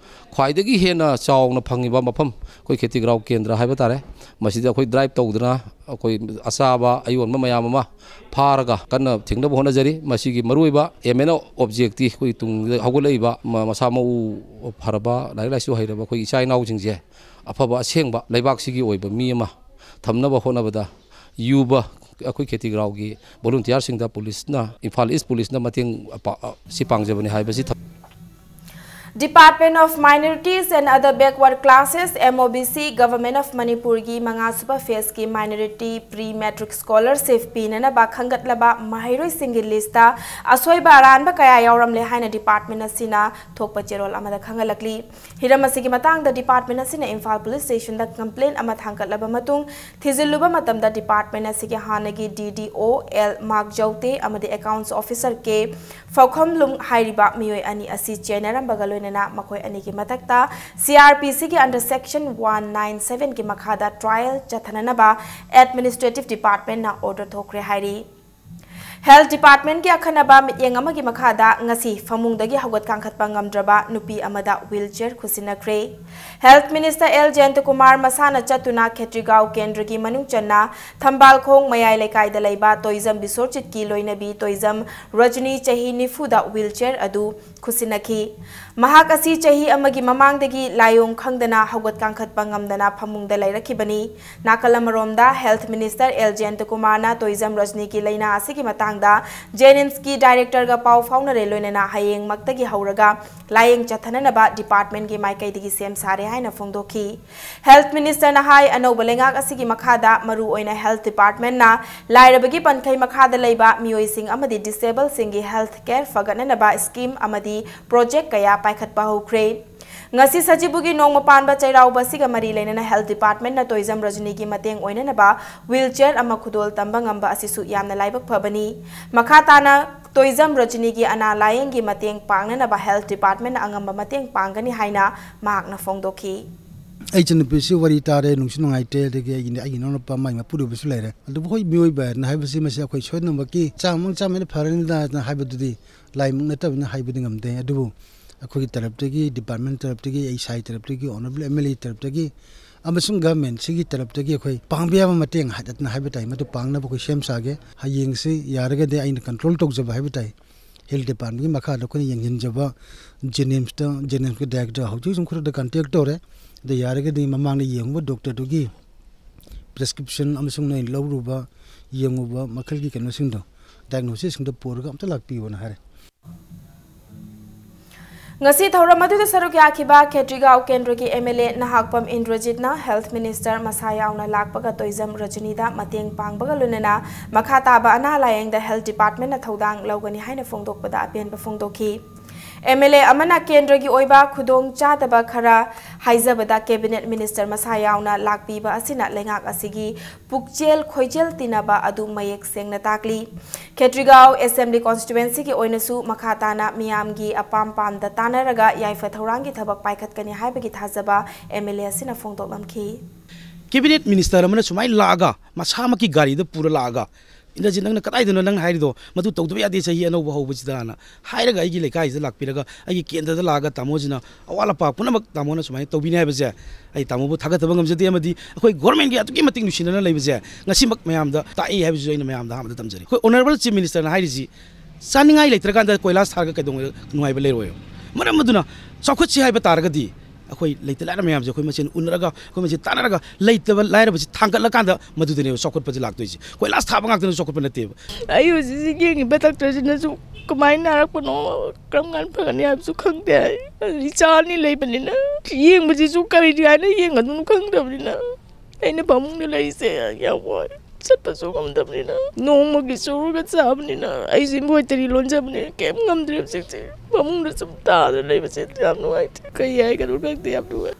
ꯈ꯭ꯋꯥꯏꯗꯒꯤ ꯍꯦꯟꯅ ꯆꯥꯎꯅ ꯐꯪꯉꯤꯕ ꯃꯐꯝ ꯑꯩꯈꯣꯏ ꯈꯦꯇꯤꯒ꯭ꯔꯥꯎ ꯀꯦꯟꯗ꯭ꯔ ꯍꯥꯏꯕ ꯇꯥꯔꯦ꯫ ꯃꯁꯤꯗ ꯑꯩꯈꯣꯏ ꯗ꯭ꯔꯥꯏꯚ ꯇꯧꯗꯅ ꯑꯩꯈꯣꯏ ꯑꯆꯥꯕ ꯑꯌꯣꯟꯕ ꯃꯌꯥꯝ ꯑꯃ ꯐꯥꯔꯒ ꯀꯟꯅ ꯊꯤꯡꯅꯕ ꯍꯣꯠꯅꯖꯔꯤ꯫ ꯃꯁꯤꯒꯤ ꯃꯔꯨꯑꯣꯏꯕ aim and objectꯇꯤ ꯑꯩꯈꯣꯏ ꯇꯨꯡꯗ ꯍꯧꯒꯠꯂꯛꯏꯕ ꯃ-, ꯃꯁꯥ ꯃꯎ ꯐꯔꯕ, ꯂꯥꯏꯔꯤꯛ ꯂꯥꯏꯁꯨ ꯍꯩꯔꯕ ꯑꯩꯈꯣꯏ ꯏꯆꯥ ꯏꯅꯥꯎꯁꯤꯡꯁꯦ ꯑꯐꯕ ꯑꯁꯦꯡꯕ ꯂꯩꯕꯥꯛꯁꯤꯒꯤ ꯑꯣꯏꯕ ꯃꯤ ꯑꯃ ꯊꯝꯅꯕ ꯍꯣꯠꯅꯕꯗ ꯌꯨꯕ ꯑꯩꯈꯣꯏ ꯈꯦꯇꯤꯒ꯭ꯔꯥꯎꯒꯤ ꯚꯣꯂꯨꯟꯇꯤꯌꯥꯔꯁꯤꯡꯗ ꯄꯨꯂꯤꯁꯅ, ꯏꯝꯐꯥꯜ ꯏꯁ ꯄꯨꯂꯤꯁꯅ ꯃꯇꯦꯡ ꯄꯥ-, ꯁꯤ ꯄꯥꯡꯖꯕꯅꯤ ꯍꯥꯏꯕꯁꯤ ꯊꯝ- Department of Minorities and Other Backward Classes, M O B C, Government of ꯃꯅꯤꯄꯨꯔꯒꯤ ꯃꯉꯥꯁꯨꯕ ꯐꯦꯁꯀꯤ ꯃꯥꯏꯅꯣꯔꯤꯇꯤ ꯄ꯭ꯔꯤ ꯃꯦꯇ꯭ꯔꯤꯛ ꯁ꯭ꯀꯣꯂꯔꯁꯤꯞ ꯄꯤꯅꯅꯕ ꯈꯟꯒꯠꯂꯕ ꯃꯍꯩꯔꯣꯏꯁꯤꯡꯒꯤ ꯂꯤꯁꯇ ꯑꯁꯣꯏꯕ ꯑꯔꯥꯟꯕ ꯀꯌꯥ ꯌꯥꯎꯔꯝꯂꯦ ꯍꯥꯏꯅ ꯗꯤꯄꯥꯔꯠꯃꯦꯟ ꯑꯁꯤꯅ ꯊꯣꯛꯄ ꯆꯦꯔꯣꯜ ꯑꯃꯗ ꯈꯪꯍꯜꯂꯛꯂꯤ꯫ ꯍꯤꯔꯝ ꯑꯁꯤꯒꯤ ꯃꯇꯥꯡꯗ ꯗꯤꯄꯥꯔꯠꯃꯦꯟ ꯑꯁꯤꯅ ꯏꯝꯐꯥꯜ ꯄꯨꯂꯤꯁ ꯁ꯭ꯇꯦꯁꯟꯗ ꯀꯝꯄ꯭ꯂꯦꯟ ꯑꯃ ꯊꯥꯡꯒꯠꯂꯕ ꯃꯇꯨꯡ, ꯊꯤꯖꯤꯜꯂꯨꯕ ꯃꯇꯝꯗ ꯗꯤꯄꯥꯔꯠꯃꯦꯟ ꯑꯁꯤꯒꯤ ꯍꯥꯟꯅꯒꯤ D D O L ꯃꯥꯛꯖꯧꯇꯦ ꯑꯃꯗꯤ ꯑꯦꯀꯥꯎꯟꯠꯁ ꯑꯣꯐꯤꯁꯔ K ꯐꯧꯈꯝꯂꯨꯡ ꯍꯥꯏꯔꯤꯕ ꯃꯤꯑꯣꯏ ꯑꯅꯤ ꯑꯁꯤ ꯆꯦꯟꯅꯔꯝꯕꯒ ꯂꯣꯏꯅꯅ ꯃꯈꯣꯏ ꯑꯅꯤꯒꯤ ꯃꯊꯛꯇ C R P Cꯒꯤ under section one nine sevenꯒꯤ ꯃꯈꯥꯗ trial ꯆꯠꯊꯅꯅꯕ administrative departmentꯅ order ꯊꯣꯛꯈ꯭ꯔꯦ ꯍꯥꯏꯔꯤ꯫ Health departmentꯀꯤ ꯑꯈꯟꯅꯕ ꯃꯤꯠꯌꯦꯡ ꯑꯃꯒꯤ ꯃꯈꯥꯗ ꯉꯁꯤ ꯐꯃꯨꯡꯗꯒꯤ ꯍꯧꯒꯠ ꯀꯥꯡꯈꯠꯄ ꯉꯝꯗ꯭ꯔꯕ ꯅꯨꯄꯤ ꯑꯃꯗ wheelchair ꯈꯨꯠꯁꯤꯟꯅꯈ꯭ꯔꯦ꯫ Health Minister L ꯖꯌꯟꯇꯀꯨꯃꯥꯔ ꯃꯁꯥꯅ ꯆꯠꯇꯨꯅ ꯈꯦꯇ꯭ꯔꯤꯒꯥꯎ ꯀꯦꯟꯗ꯭ꯔꯒꯤ ꯃꯅꯨꯡ ꯆꯟꯅ ꯊꯝꯕꯥꯜꯈꯣꯡ ꯃꯌꯥꯏ ꯂꯩꯀꯥꯏꯗ ꯂꯩꯕ ꯇꯣꯏꯖꯝ ꯕꯤꯁꯣꯔꯖꯤꯠꯀꯤ ꯂꯣꯏꯅꯕꯤ ꯇꯣꯏꯖꯝ ꯔꯖꯅꯤ ꯆꯍꯤ ꯅꯤꯐꯨꯗ wheelchair ꯑꯗꯨ ꯈꯨꯠꯁꯤꯟꯅꯈꯤ꯫ ꯃꯍꯥꯛ ꯑꯁꯤ ꯆꯍꯤ ꯑꯃꯒꯤ ꯃꯃꯥꯡꯗꯒꯤ ꯂꯥꯏꯑꯣꯡ ꯈꯪꯗꯅ ꯍꯧꯒꯠ ꯀꯥꯡꯈꯠꯄ ꯉꯝꯗꯅ ꯐꯃꯨꯡꯗ ꯂꯩꯔꯛꯈꯤꯕꯅꯤ꯫ ꯅꯥꯀꯜ ꯑꯃꯔꯣꯝꯗ Health Minister L ꯖꯌꯟꯇꯀꯨꯃꯥꯔꯅ ꯇꯣꯏꯖꯝ ꯔꯖꯅꯤꯒꯤ ꯂꯩꯅꯥ ꯑꯁꯤꯒꯤ ꯃꯇꯥꯡꯗ JNIMSꯀꯤ directorꯒ ꯄꯥꯎ ꯐꯥꯎꯅꯔꯦ, ꯂꯣꯏꯅꯅ ꯍꯌꯦꯡꯃꯛꯇꯒꯤ ꯍꯧꯔꯒ ꯂꯥꯌꯦꯡ ꯆꯠꯊꯅꯅꯕ departmentꯀꯤ ꯃꯥꯏꯀꯩꯗꯒꯤ ꯁꯦꯝ ꯁꯥꯔꯦ ꯍꯥꯏꯅ ꯐꯣꯡꯗꯣꯛꯈꯤ꯫ Health Ministerꯅ ꯍꯥꯏ, ꯑꯅꯧꯕ ꯂꯩꯉꯥꯛ ꯑꯁꯤꯒꯤ ꯃꯈꯥꯗ ꯃꯔꯨꯑꯣꯏꯅ Health Departmentꯅ ꯂꯥꯏꯔꯕꯒꯤ ꯄꯟꯈꯩ ꯃꯈꯥꯗ ꯂꯩꯕ ꯃꯤꯑꯣꯏꯁꯤꯡ ꯑꯃꯗꯤ disableꯁꯤꯡꯒꯤ health care ꯐꯒꯠꯅꯅꯕ scheme ꯑꯃꯗꯤ project ꯀꯌꯥ ꯄꯥꯏꯈꯠꯄ ꯍꯧꯈ꯭ꯔꯦ꯫ ꯉꯁꯤ ꯁꯖꯤꯕꯨꯒꯤ ꯅꯣꯡꯃ ꯄꯥꯟꯕ ꯆꯩꯔꯥꯎꯕ ꯑꯁꯤꯒ ꯃꯔꯤ ꯂꯩꯅꯅ Health Department ꯅ ꯇꯣꯏꯖꯝ ꯔꯖꯅꯤꯒꯤ ꯃꯇꯦꯡ ꯑꯣꯏꯅꯅꯕ wheelchair ꯑꯃ ꯈꯨꯗꯣꯜ ꯇꯝꯕ ꯉꯝꯕ ꯑꯁꯤꯁꯨ ꯌꯥꯝꯅ ꯂꯥꯏꯕꯛ ꯐꯕꯅꯤ꯫ ꯃꯈꯥ ꯇꯥꯅ ꯇꯣꯏꯖꯝ ꯔꯖꯅꯤꯒꯤ ꯑꯅꯥ ꯂꯥꯌꯦꯡꯒꯤ ꯃꯇꯦꯡ ꯄꯥꯡꯅꯅꯕ Health Department ꯅ ꯑꯉꯝꯕ ꯃꯇꯦꯡ ꯄꯥꯡꯒꯅꯤ ꯍꯥꯏꯅ ꯃꯍꯥꯛꯅ ꯐꯣꯡꯗꯣꯛꯈꯤ꯫ ꯑꯩ ꯏꯆꯟꯅꯨꯄꯤꯁꯤ ꯋꯥꯔꯤ ꯇꯥꯔꯦ, ꯅꯨꯡꯁꯨ ꯅꯨꯡꯉꯥꯏꯇꯦ, ꯑꯗꯒꯤ ꯑꯩꯒꯤ, ꯑꯩꯒꯤ ꯏꯅꯥꯎꯅꯨꯄꯥ ꯃꯥꯒꯤ ꯃꯄꯨꯔꯣꯏꯕꯁꯨ ꯂꯩꯔꯦ꯫ ꯑꯗꯨꯕꯨ ꯍꯣꯏ, ꯃꯤꯑꯣꯏꯕ ꯍꯥꯏꯅ ꯍꯥꯏꯕꯁꯤ ꯃꯁꯤ ꯑꯩꯈꯣꯏ ꯁꯣꯏꯗꯅꯃꯛꯀꯤ ꯆꯥꯝꯃ ꯆꯥꯝꯃꯅ ꯐꯔꯅꯤꯗ ꯍꯥꯏꯕꯗꯨꯗꯤ ꯂꯥꯏꯃꯛ ꯅꯠꯇꯕꯅꯤꯅ ꯍꯥꯏꯕꯗꯤ ꯉꯝꯗꯦ꯫ ꯑꯗꯨꯕꯨ ꯑꯩꯈꯣꯏꯒꯤ ꯇꯔꯞꯇꯒꯤ, department ꯇꯔꯞꯇꯒꯤ, ꯑꯩ ꯏꯁꯥꯒꯤ ꯇꯔꯞꯇꯒꯤ, Honourable M L A ꯇꯔꯞꯇꯒꯤ ꯑꯃꯁꯨꯡ government ꯁꯤꯒꯤ ꯇꯔꯞꯇꯒꯤ ꯑꯩꯈꯣꯏ ꯄꯥꯡꯕ ꯌꯥꯕ ꯃꯇꯦꯡ ꯍꯥꯏꯗꯅ ꯍꯥꯏꯕ ꯇꯥꯏ, ꯃꯗꯨ ꯄꯥꯡꯅꯕ ꯑꯩꯈꯣꯏ ꯁꯦꯝ ꯁꯥꯒꯦ꯫ ꯍꯌꯦꯡꯁꯤ ꯌꯥꯔꯒꯗꯤ ꯑꯩꯅ control ꯇꯧꯖꯕ ꯍꯥꯏꯕ ꯇꯥꯏ, Health Department ꯀꯤ ꯃꯈꯥꯗ ꯑꯩꯈꯣꯏꯅ ꯌꯦꯡꯁꯤꯟꯖꯕ JNIMS ꯇ, JNIMS ꯀꯤ director ꯍꯧꯖꯤꯛ ꯍꯧꯖꯤꯛ ꯈꯨꯗꯛꯇ contact ꯇꯧꯔꯦ꯫ ꯑꯗ ꯌꯥꯔꯒꯗꯤ ꯃꯃꯥꯡꯗ ꯌꯦꯡꯉꯨꯕ doctor ꯗꯨꯒꯤ prescription ꯑꯃꯁꯨꯡ ꯅꯣꯏ ꯂꯧꯔꯨꯕ, ꯌꯦꯡꯉꯨꯕ ꯃꯈꯜꯒꯤ ꯀꯩꯅꯣꯁꯤꯡꯗꯣ, diagnosis ꯁꯤꯡꯗꯣ ꯄꯨꯔꯒ ꯑꯝꯇ ꯂꯥꯛꯄꯤꯌꯣꯅ ꯍꯥꯏꯔꯦ꯫ ꯉꯁꯤ ꯊꯧꯔꯝ ꯑꯗꯨꯗ ꯁꯔꯨꯛ ꯌꯥꯈꯤꯕ ꯈꯦꯇ꯭ꯔꯤꯒꯥꯎ ꯀꯦꯟꯗ꯭ꯔꯒꯤ M L A Nahakpam ꯏꯟꯗ꯭ꯔꯖꯤꯠꯅ Health Minister ꯃꯁꯥ ꯌꯥꯎꯅ ꯂꯥꯛꯄꯒ ꯇꯣꯏꯖꯝ ꯔꯖꯅꯤꯗ ꯃꯇꯦꯡ ꯄꯥꯡꯕꯒ ꯂꯣꯏꯅꯅ ꯃꯈꯥ ꯇꯥꯕ ꯑꯅꯥ ꯂꯥꯌꯦꯡꯗ Health Department ꯅ ꯊꯧꯗꯥꯡ ꯂꯧꯒꯅꯤ ꯍꯥꯏꯅ ꯐꯣꯡꯗꯣꯛꯄꯗ ꯑꯄꯦꯟꯕ ꯐꯣꯡꯗꯣꯛꯈꯤ꯫ M L A ꯑꯃꯅ ꯀꯦꯟꯗ꯭ꯔꯒꯤ ꯑꯣꯏꯕ ꯈꯨꯗꯣꯡ ꯆꯥꯗꯕ ꯈꯔ ꯍꯥꯏꯖꯕꯗ Cabinet Minister ꯃꯁꯥ ꯌꯥꯎꯅ ꯂꯥꯛꯄꯤꯕ ꯑꯁꯤꯅ ꯂꯩꯉꯥꯛ ꯑꯁꯤꯒꯤ ꯄꯨꯛꯆꯦꯜ ꯈꯣꯏꯖꯦꯜ ꯇꯤꯟꯅꯕ ꯑꯗꯨ ꯃꯌꯦꯛ ꯁꯦꯡꯅ ꯇꯥꯛꯂꯤ꯫ ꯈꯦꯇ꯭ꯔꯤꯒꯥꯎ Assembly Constituency ꯒꯤ ꯑꯣꯏꯅꯁꯨ ꯃꯈꯥ ꯇꯥꯅ ꯃꯤꯌꯥꯝꯒꯤ ꯑꯄꯥꯝ ꯄꯥꯝꯗ ꯇꯥꯟꯅꯔꯒ ꯌꯥꯏꯐ ꯊꯧꯔꯥꯡꯒꯤ ꯊꯕꯛ ꯄꯥꯏꯈꯠꯀꯅꯤ ꯍꯥꯏꯕꯒꯤ ꯊꯥꯖꯕ M L A ꯑꯁꯤꯅ ꯐꯣꯡꯗꯣꯛꯂꯝꯈꯤ꯫ Cabinet Minister ꯑꯃꯅ ꯁꯨꯃꯥꯏꯅ ꯂꯥꯛꯑꯒ, ꯃꯁꯥꯃꯛꯀꯤ ꯒꯥꯔꯤꯗ ꯄꯨꯔ ꯂꯥꯛꯑꯒ, "ꯏꯟꯗ꯭ꯔꯖꯤꯠ, ꯅꯪꯅ ꯀꯗꯥꯏꯗꯅꯣ ꯅꯪ ꯍꯥꯏꯔꯤꯗꯣ? ꯃꯗꯨ ꯇꯧꯗꯕ ꯌꯥꯗꯦ ꯆꯍꯤ ꯑꯅꯧꯕ ꯍꯧꯕꯁꯤꯗꯅ" ꯍꯥꯏꯔꯒ ꯑꯩꯒꯤ ꯂꯩꯀꯥꯏꯁꯤꯗ ꯂꯥꯛꯄꯤꯔꯒ ꯑꯩꯒꯤ ꯀꯦꯟꯗ꯭ꯔꯗ ꯂꯥꯛꯑꯒ ꯇꯥꯃꯣꯁꯤꯅ ꯑꯋꯥꯠ ꯑꯄꯥ ꯄꯨꯝꯅꯃꯛ ꯇꯥꯃꯣꯅ ꯁꯨꯃꯥꯏꯅ ꯇꯧꯕꯤꯅꯤ ꯍꯥꯏꯕꯁꯦ ꯑꯩ ꯇꯥꯃꯣꯕꯨ ꯊꯥꯒꯠꯇꯕ ꯉꯝꯖꯗꯦ꯫ ꯑꯃꯗꯤ ꯑꯩꯈꯣꯏ government ꯀꯤ ꯑꯗꯨꯛꯀꯤ ꯃꯇꯤꯛ ꯅꯨꯡꯁꯤꯅꯅ ꯂꯩꯕꯁꯦ ꯉꯁꯤꯃꯛ ꯃꯌꯥꯝꯗ ꯇꯥꯛꯏ ꯍꯥꯏꯕꯁꯤꯁꯨ ꯑꯩꯅ ꯃꯌꯥꯝꯗ ꯑꯍꯥꯟꯕꯗ ꯇꯝꯖꯔꯤ꯫ ꯑꯩꯈꯣꯏ Honourable Chief Minister ꯅ ꯍꯥꯏꯔꯤꯁꯤ, ꯆꯥꯅꯤꯡꯉꯥꯏ ꯂꯩꯇ꯭ꯔꯀꯥꯟꯗ ꯀꯣꯏꯂꯥꯁ ꯊꯥꯔꯒ ꯀꯩꯗꯧꯉꯩꯗ ꯅꯨꯡꯉꯥꯏꯕ ꯂꯩꯔꯣꯏ? ꯃꯔꯝ ꯑꯗꯨꯅ ꯆꯥꯎꯈꯠꯁꯤ ꯍꯥꯏꯕ ꯇꯥꯔꯒꯗꯤ ꯑꯩꯈꯣꯏ ꯂꯩꯇ ꯂꯥꯏꯔ ꯃꯌꯥꯝꯁꯦ ꯑꯩꯈꯣꯏ ꯃꯁꯦꯟ ꯎꯅꯔꯒ, ꯑꯩꯈꯣꯏ ꯃꯁꯦꯟ ꯇꯥꯟꯅꯔꯒ, ꯂꯩꯇꯕ ꯂꯥꯏꯔꯕꯁꯤ ꯊꯥꯡꯒꯠꯂꯀꯥꯟꯗ ꯃꯗꯨꯗꯅꯦꯕ ꯆꯥꯎꯈꯠꯄꯁꯦ ꯂꯥꯛꯇꯣꯏꯁꯦ꯫ ꯀꯣꯏꯂꯥꯁ ꯊꯥꯕ ꯉꯥꯛꯇꯅ ꯆꯥꯎꯈꯠꯄ ꯅꯠꯇꯦꯕ꯫ ꯑꯩ ꯍꯧꯖꯤꯛ ꯍꯧꯖꯤꯛ ꯌꯦꯡꯉꯤꯕ ꯗꯥꯛꯇꯔꯁꯤꯅꯁꯨ ꯀꯃꯥꯏꯅ ꯅꯥꯔꯛꯄꯅꯣ, ꯀꯔꯝ ꯀꯥꯟꯗ ꯐꯒꯅꯤ ꯍꯥꯏꯕꯁꯨ ꯈꯪꯗꯦ꯫ ꯏꯆꯥ ꯑꯅꯤ ꯂꯩꯕꯅꯤꯅ ꯌꯦꯡꯕꯁꯤꯁꯨ ꯀꯔꯤ ꯍꯥꯏꯅ ꯌꯦꯡꯒꯗꯣꯏꯅꯣ ꯈꯪꯗꯕꯅꯤꯅ ꯑꯩꯅ ꯐꯃꯨꯡꯗ ꯂꯩꯔꯤꯁꯦ ꯌꯥꯝ ꯋꯥꯏ꯫ ꯆꯠꯄꯁꯨ ꯉꯝꯗꯕꯅꯤꯅ, ꯅꯣꯡꯃꯒꯤ ꯆꯨꯔꯒ ꯆꯥꯕꯅꯤꯅ, ꯑꯩꯁꯦ embroidery ꯂꯣꯟꯖꯕꯅꯤꯅ ꯀꯩꯝ ꯉꯝꯗ꯭ꯔꯦ ꯍꯧꯖꯤꯛꯁꯦ꯫ ꯐꯃꯨꯡꯗ ꯁꯨꯝ ꯇꯥꯗꯅ ꯂꯩꯕꯁꯦ ꯌꯥꯝ ꯅꯨꯡꯉꯥꯏꯇꯦ꯫ ꯀꯩ ꯍꯥꯏꯒꯗ꯭ꯔꯣ ꯈꯪꯗꯦ, ꯌꯥꯝ ꯅꯨꯡꯉꯥꯏ꯫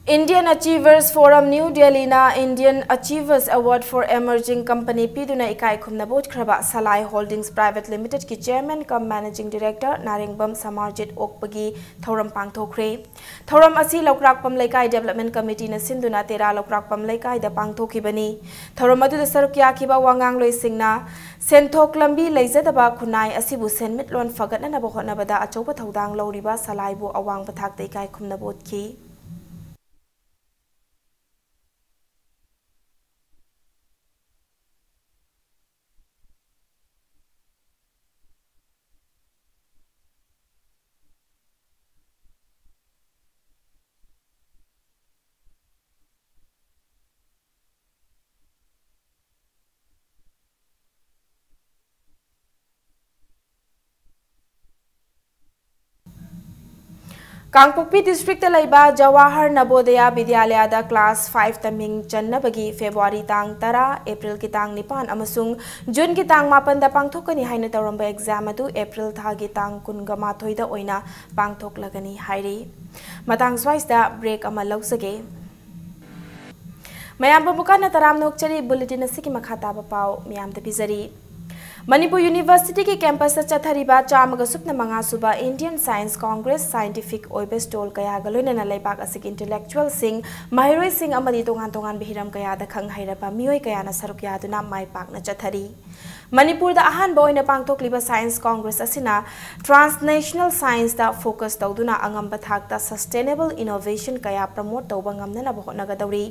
Indian Achievers Forum New Delhi ꯅ Indian Achievers Award for Emerging Company ꯄꯤꯗꯨꯅ ꯏꯀꯥꯏ ꯈꯨꯝꯅꯕ ꯎꯠꯈ꯭ꯔꯕ ꯁꯂꯥꯏ Holdings Private Limited ꯀꯤ Chairman cum Managing Director ꯅꯥꯔꯦꯡꯕꯝ ꯁꯃꯥꯔꯖꯤꯠ ꯑꯣꯛꯄꯒꯤ ꯊꯧꯔꯝ ꯄꯥꯡꯊꯣꯛꯈ꯭ꯔꯦ꯫ ꯊꯧꯔꯝ ꯑꯁꯤ ꯂꯧꯀ꯭ꯔꯥꯛꯄꯝ ꯂꯩꯀꯥꯏ Development Committee ꯅ ꯁꯤꯟꯗꯨꯅ ꯇꯦꯔꯥ ꯂꯧꯀ꯭ꯔꯥꯛꯄꯝ ꯂꯩꯀꯥꯏꯗ ꯄꯥꯡꯊꯣꯛꯈꯤꯕꯅꯤ꯫ ꯊꯧꯔꯝ ꯑꯗꯨꯗ ꯁꯔꯨꯛ ꯌꯥꯈꯤꯕ ꯋꯥꯉꯥꯡꯂꯣꯏꯁꯤꯡꯅ ꯁꯦꯟꯊꯣꯛ ꯂꯝꯕꯤ ꯂꯩꯖꯗꯕ ꯈꯨꯟꯅꯥꯏ ꯑꯁꯤꯕꯨ ꯁꯦꯟꯃꯤꯠꯂꯣꯟ ꯐꯒꯠꯅꯅꯕ ꯍꯣꯠꯅꯕꯗ ꯑꯆꯧꯕ ꯊꯧꯗꯥꯡ ꯂꯧꯔꯤꯕ ꯁꯂꯥꯏꯕꯨ ꯑꯋꯥꯡꯕ ꯊꯥꯛꯇ ꯏꯀꯥꯏ ꯈꯨꯝꯅꯕ ꯎꯠꯈꯤ꯫ ꯀꯥꯡꯄꯣꯛꯄꯤ district ꯇ ꯂꯩꯕ ꯖꯋꯥꯍꯔ ꯅꯕꯣꯗꯌꯥ ꯕꯤꯗ꯭ꯌꯥꯂꯌꯥꯗ class five ꯇ ꯃꯤꯡ ꯆꯟꯅꯕꯒꯤ February ꯇꯥꯡ ꯇꯔꯥ, April ꯒꯤ ꯇꯥꯡ ꯅꯤꯄꯥꯟ ꯑꯃꯁꯨꯡ June ꯒꯤ ꯇꯥꯡ ꯃꯥꯄꯟꯗ ꯄꯥꯡꯊꯣꯛꯀꯅꯤ ꯍꯥꯏꯅ ꯇꯧꯔꯝꯕ exam ꯑꯗꯨ April ꯊꯥꯒꯤ ꯇꯥꯡ ꯀꯨꯟꯒ ꯃꯥꯊꯣꯏꯗ ꯑꯣꯏꯅ ꯄꯥꯡꯊꯣꯛꯂꯒꯅꯤ ꯍꯥꯏꯔꯤ꯫ ꯃꯇꯥꯡ ꯁ꯭ꯋꯥꯏꯁꯤꯗ break ꯑꯃ ꯂꯧꯖꯒꯦ꯫ ꯃꯌꯥꯝꯕꯨ ꯃꯨꯀꯥꯅ ꯇꯔꯥꯝꯅ ꯑꯣꯛꯆꯔꯤ꯫ Bulletin ꯑꯁꯤꯒꯤ ꯃꯈꯥ ꯇꯥꯕ ꯄꯥꯎ ꯃꯌꯥꯝꯗ ꯄꯤꯖꯔꯤ꯫ ꯃꯅꯤꯄꯨꯔ University ꯒꯤ campus ꯇ ꯆꯠꯊꯔꯤꯕ ꯆꯥꯝꯃꯒ ꯁꯨꯞꯅ ꯃꯉꯥ ꯁꯨꯕ Indian Science Congress scientific ꯑꯣꯏꯕ stall ꯀꯌꯥꯒ ꯂꯣꯏꯅꯅ ꯂꯩꯕꯥꯛ ꯑꯁꯤꯒꯤ intellectual ꯁꯤꯡ, ꯃꯍꯩꯔꯣꯏꯁꯤꯡ ꯑꯃꯗꯤ ꯇꯣꯉꯥꯟ ꯇꯣꯉꯥꯟꯕ ꯍꯤꯔꯝ ꯀꯌꯥꯗ ꯈꯪ ꯍꯩꯔꯕ ꯃꯤꯑꯣꯏ ꯀꯌꯥꯅ ꯁꯔꯨꯛ ꯌꯥꯗꯨꯅ ꯃꯥꯏ ꯄꯥꯛꯅ ꯆꯠꯊꯔꯤ꯫ ꯃꯅꯤꯄꯨꯔꯗ ꯑꯍꯥꯟꯕ ꯑꯣꯏꯅ ꯄꯥꯡꯊꯣꯛꯂꯤꯕ Science Congress ꯑꯁꯤꯅ transnational science ꯇ focus ꯇꯧꯗꯨꯅ ꯑꯉꯝꯕ ꯊꯥꯛꯇ sustainable innovation ꯀꯌꯥ promote ꯇꯧꯕ ꯉꯝꯅꯅꯕ ꯍꯣꯠꯅꯒꯗꯧꯔꯤ꯫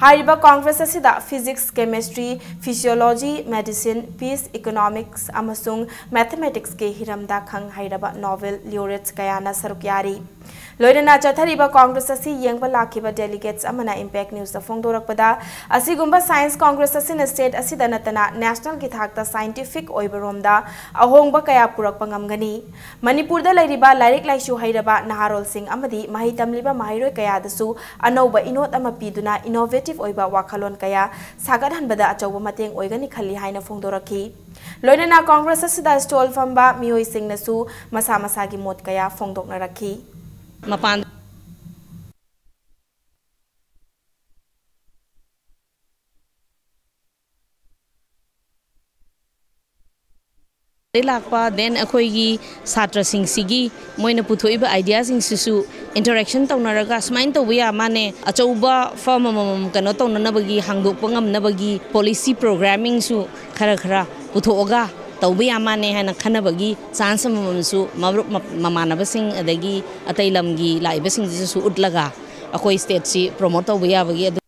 ꯍꯥꯏꯔꯤꯕ congress ꯑꯁꯤꯗ physics, chemistry, physiology, medicine, peace, economics ꯑꯃꯁꯨꯡ mathematics ꯀꯤ ꯍꯤꯔꯝꯗ ꯈꯪ ꯍꯩꯔꯕ Nobel laureates ꯀꯌꯥꯅ ꯁꯔꯨꯛ ꯌꯥꯔꯤ꯫ ꯂꯣꯏꯅꯅ ꯆꯠꯊꯔꯤꯕ congress ꯑꯁꯤ ꯌꯦꯡꯕ ꯂꯥꯛꯈꯤꯕ delegates ꯑꯃꯅ Impact News ꯇ ꯐꯣꯡꯗꯣꯔꯛꯄꯗ, ꯑꯁꯤꯒꯨꯝꯕ Science Congress ꯑꯁꯤꯅ state ꯑꯁꯤꯗ ꯅꯠꯇꯅ national ꯒꯤ ꯊꯥꯛꯇ scientific ꯑꯣꯏꯕ ꯔꯣꯝꯗ ꯑꯍꯣꯡꯕ ꯀꯌꯥ ꯄꯨꯔꯛꯄ ꯉꯝꯒꯅꯤ꯫ ꯃꯅꯤꯄꯨꯔꯗ ꯂꯩꯔꯤꯕ ꯂꯥꯏꯔꯤꯛ ꯂꯥꯏꯁꯨ ꯍꯩꯔꯕ ꯅꯍꯥꯔꯣꯜꯁꯤꯡ ꯑꯃꯗꯤ ꯃꯍꯩ ꯇꯝꯂꯤꯕ ꯃꯍꯩꯔꯣꯏ ꯀꯌꯥꯗꯁꯨ ꯑꯅꯧꯕ ꯏꯅꯣꯠ ꯑꯃ ꯄꯤꯗꯨꯅ innovate ꯑꯣꯏꯕ ꯋꯥꯈꯜꯂꯣꯟ ꯀꯌꯥ ꯁꯥꯒꯠꯍꯟꯕꯗ ꯑꯆꯧꯕ ꯃꯇꯦꯡ ꯑꯣꯏꯒꯅꯤ ꯈꯜꯂꯤ ꯍꯥꯏꯅ ꯐꯣꯡꯗꯣꯔꯛꯈꯤ꯫ ꯂꯣꯏꯅꯅ ꯀꯣꯡꯒ꯭ꯔꯦꯁ ꯑꯁꯤꯗ stall ꯐꯝꯕ ꯃꯤꯑꯣꯏꯁꯤꯡꯅꯁꯨ ꯃꯁꯥ ꯃꯁꯥꯒꯤ ꯃꯣꯠ ꯀꯌꯥ ꯐꯣꯡꯗꯣꯛꯅꯔꯛꯈꯤ꯫ ꯃꯄꯥꯟ ꯂꯥꯛꯄ, then ꯑꯩꯈꯣꯏꯒꯤ ꯁꯥꯇ꯭ꯔꯁꯤꯡꯁꯤꯒꯤ ꯃꯣꯏꯅ ꯄꯨꯊꯣꯛꯏꯕ ideaꯁꯤꯡꯁꯤꯁꯨ interaction ꯇꯧꯅꯔꯒ ꯁꯨꯃꯥꯏꯅ ꯇꯧꯕ ꯌꯥ ꯃꯥꯅꯦ, ꯑꯆꯧꯕ firm ꯑꯃꯃꯝ ꯀꯩꯅꯣ ꯇꯧꯅꯅꯕꯒꯤ, ꯍꯥꯡꯗꯣꯛꯄ ꯉꯝꯅꯕꯒꯤ policy programmingꯁꯨ ꯈꯔ ꯈꯔ ꯄꯨꯊꯣꯛꯑꯒ ꯇꯧꯕ ꯌꯥ ꯃꯥꯅꯦ ꯍꯥꯏꯅ ꯈꯟꯅꯕꯒꯤ chance ꯑꯃꯃꯝꯁꯨ ꯃꯔꯨꯞ ꯃ-, ꯃꯃꯥꯟꯅꯕꯁꯤꯡ ꯑꯗꯒꯤ ꯑꯇꯩ ꯂꯝꯒꯤ ꯂꯥꯛꯏꯕꯁꯤꯡꯁꯤꯗꯁꯨ ꯎꯠꯂꯒ ꯑꯩꯈꯣꯏ stateꯁꯤ promote ꯇꯧꯕ ꯌꯥꯕꯒꯤ ꯑꯗꯨ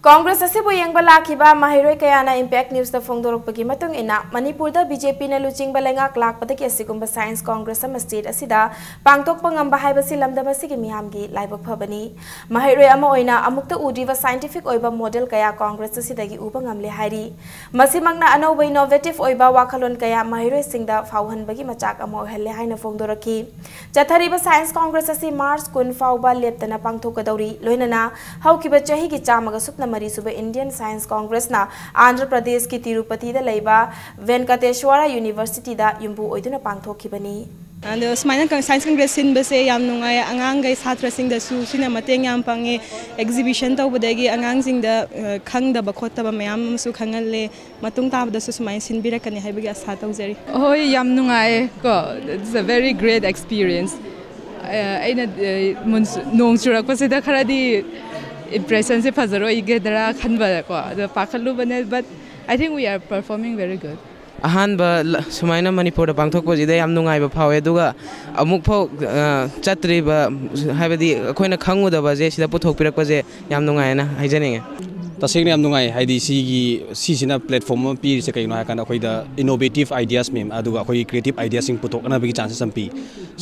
ꯀꯣꯡꯒ꯭ꯔꯦꯁ ꯑꯁꯤꯕꯨ ꯌꯦꯡꯕ ꯂꯥꯛꯈꯤꯕ ꯃꯍꯩꯔꯣꯏ ꯀꯌꯥꯅ Impact Newsꯇ ꯐꯣꯡꯗꯣꯔꯛꯄꯒꯤ ꯃꯇꯨꯡ ꯏꯟꯅ, ꯃꯅꯤꯄꯨꯔꯗ BJPꯅ ꯂꯨꯆꯤꯡꯕ ꯂꯩꯉꯥꯛ ꯂꯥꯛꯄꯗꯒꯤ ꯑꯁꯤꯒꯨꯝꯕ science congress ꯑꯃ state ꯑꯁꯤꯗ ꯄꯥꯡꯊꯣꯛꯄ ꯉꯝꯕ ꯍꯥꯏꯕꯁꯤ ꯂꯝꯗꯝ ꯑꯁꯤꯒꯤ ꯃꯤꯌꯥꯝꯒꯤ ꯂꯥꯏꯕꯛ ꯐꯕꯅꯤ꯫ ꯃꯍꯩꯔꯣꯏ ꯑꯃ ꯑꯣꯏꯅ ꯑꯃꯨꯛꯇ ꯎꯗ꯭ꯔꯤꯕ scientific ꯑꯣꯏꯕ model ꯀꯌꯥ ꯀꯣꯡꯒ꯭ꯔꯦꯁ ꯑꯁꯤꯗꯒꯤ ꯎꯕ ꯉꯝꯂꯦ ꯍꯥꯏꯔꯤ꯫ ꯃꯁꯤꯃꯛꯅ ꯑꯅꯧꯕ innovative ꯑꯣꯏꯕ ꯋꯥꯈꯜꯂꯣꯟ ꯀꯌꯥ ꯃꯍꯩꯔꯣꯏꯁꯤꯡꯗ ꯐꯥꯎꯍꯟꯕꯒꯤ ꯃꯆꯥꯛ ꯑꯃ ꯑꯣꯏꯍꯜꯂꯦ ꯍꯥꯏꯅ ꯐꯣꯡꯗꯣꯔꯛꯈꯤ꯫ ꯆꯠꯊꯔꯤꯕ science congress ꯑꯁꯤ March ꯀꯨꯟ ꯐꯥꯎꯕ ꯂꯦꯞꯇꯅ ꯄꯥꯡꯊꯣꯛꯀꯗꯧꯔꯤ꯫ ꯂꯣꯏꯅꯅ ꯍꯧꯈꯤꯕ ꯆꯍꯤꯒꯤ ꯆꯥꯝꯃꯒ ꯁꯨꯞꯅ ꯃꯔꯤ ꯁꯨꯕ Indian Science Congressꯅ ꯑꯟꯙ꯭ꯔ ꯄ꯭ꯔꯗꯦꯁꯀꯤ ꯇꯤꯔꯨꯄꯇꯤꯗ ꯂꯩꯕ ꯚꯦꯟꯀꯇꯦꯁ꯭ꯋꯔ Universityꯗ ꯌꯨꯝꯕꯨ ꯑꯣꯏꯗꯨꯅ ꯄꯥꯡꯊꯣꯛꯈꯤꯕꯅꯤ꯫ ꯑꯗꯣ ꯁꯨꯃꯥꯏꯅ ꯀ-, science congress ꯁꯤꯟꯕꯁꯦ ꯌꯥꯝ ꯅꯨꯡꯉꯥꯏ꯫ ꯑꯉꯥꯡꯈꯩ, ꯁꯥꯇ꯭ꯔꯁꯤꯡꯗꯁꯨ ꯁꯤꯅ ꯃꯇꯦꯡ ꯌꯥꯝ ꯄꯥꯡꯉꯦ꯫ Exhibition ꯇꯧꯕꯗꯒꯤ ꯑꯉꯥꯡꯁꯤꯡꯗ, ꯑ, ꯈꯪꯗꯕ ꯈꯣꯠꯇꯕ ꯃꯌꯥꯝ ꯑꯃꯁꯨ ꯈꯪꯍꯜꯂꯦ꯫ ꯃꯇꯨꯡ ꯇꯥꯕꯗꯁꯨ ꯁꯨꯃꯥꯏꯅ ꯁꯤꯟꯕꯤꯔꯛꯀꯅꯤ ꯍꯥꯏꯕꯒꯤ ꯑꯁꯥ ꯇꯧꯖꯔꯤ꯫ ꯍꯣꯏ, ꯌꯥꯝ ꯅꯨꯡꯉꯥꯏꯌꯦ ꯀꯣ꯫ It's a very great experience. ꯑ, ꯑꯩꯅ, ꯑ, ꯃꯨꯟꯁꯨ-, ꯅꯣꯡ ꯆꯨꯔꯛꯄꯁꯤꯗ ꯈꯔꯗꯤ impressionꯁꯦ ꯐꯖꯔꯣꯏꯒꯗ꯭ꯔꯥ ꯈꯟꯕ ꯀꯣ꯫ ꯑꯗꯣ ꯄꯥꯈꯠꯂꯨꯕꯅꯦ, but I think we are performing very good. ꯑꯍꯥꯟꯕ ꯂ-, ꯁꯨꯃꯥꯏꯅ ꯃꯅꯤꯄꯨꯔꯗ ꯄꯥꯡꯊꯣꯛꯄꯁꯤꯗ ꯌꯥꯝ ꯅꯨꯡꯉꯥꯏꯕ ꯐꯥꯎꯋꯦ, ꯑꯗꯨꯒ ꯑꯃꯨꯛꯐꯥꯎ, ꯑ, ꯆꯠꯇ꯭ꯔꯤꯕ, ꯍꯥꯏꯕꯗꯤ ꯑꯩꯈꯣꯏꯅ ꯈꯪꯉꯨꯗꯕꯁꯦ ꯁꯤꯗ ꯄꯨꯊꯣꯛꯄꯤꯔꯛꯄꯁꯦ ꯌꯥꯝ ꯅꯨꯡꯉꯥꯏꯌꯦꯅ ꯍꯥꯏꯖꯅꯤꯡꯉꯦ꯫ ꯇꯁꯦꯡꯅ ꯌꯥꯝ ꯅꯨꯡꯉꯥꯏ꯫ ꯍꯥꯏꯗꯤ ꯁꯤꯒꯤ, ꯁꯤꯁꯤꯅ platform ꯑꯃ ꯄꯤꯔꯤꯁꯦ ꯀꯩꯒꯤꯅꯣ ꯍꯥꯏꯔꯀꯥꯟꯗ, ꯑꯩꯈꯣꯏꯗ innovative ideas ꯃꯌꯥꯝ, ꯑꯗꯨꯒ ꯑꯩꯈꯣꯏꯒꯤ creative ideas ꯁꯤꯡ ꯄꯨꯊꯣꯛꯅꯕꯒꯤ chances ꯑꯃ ꯄꯤ꯫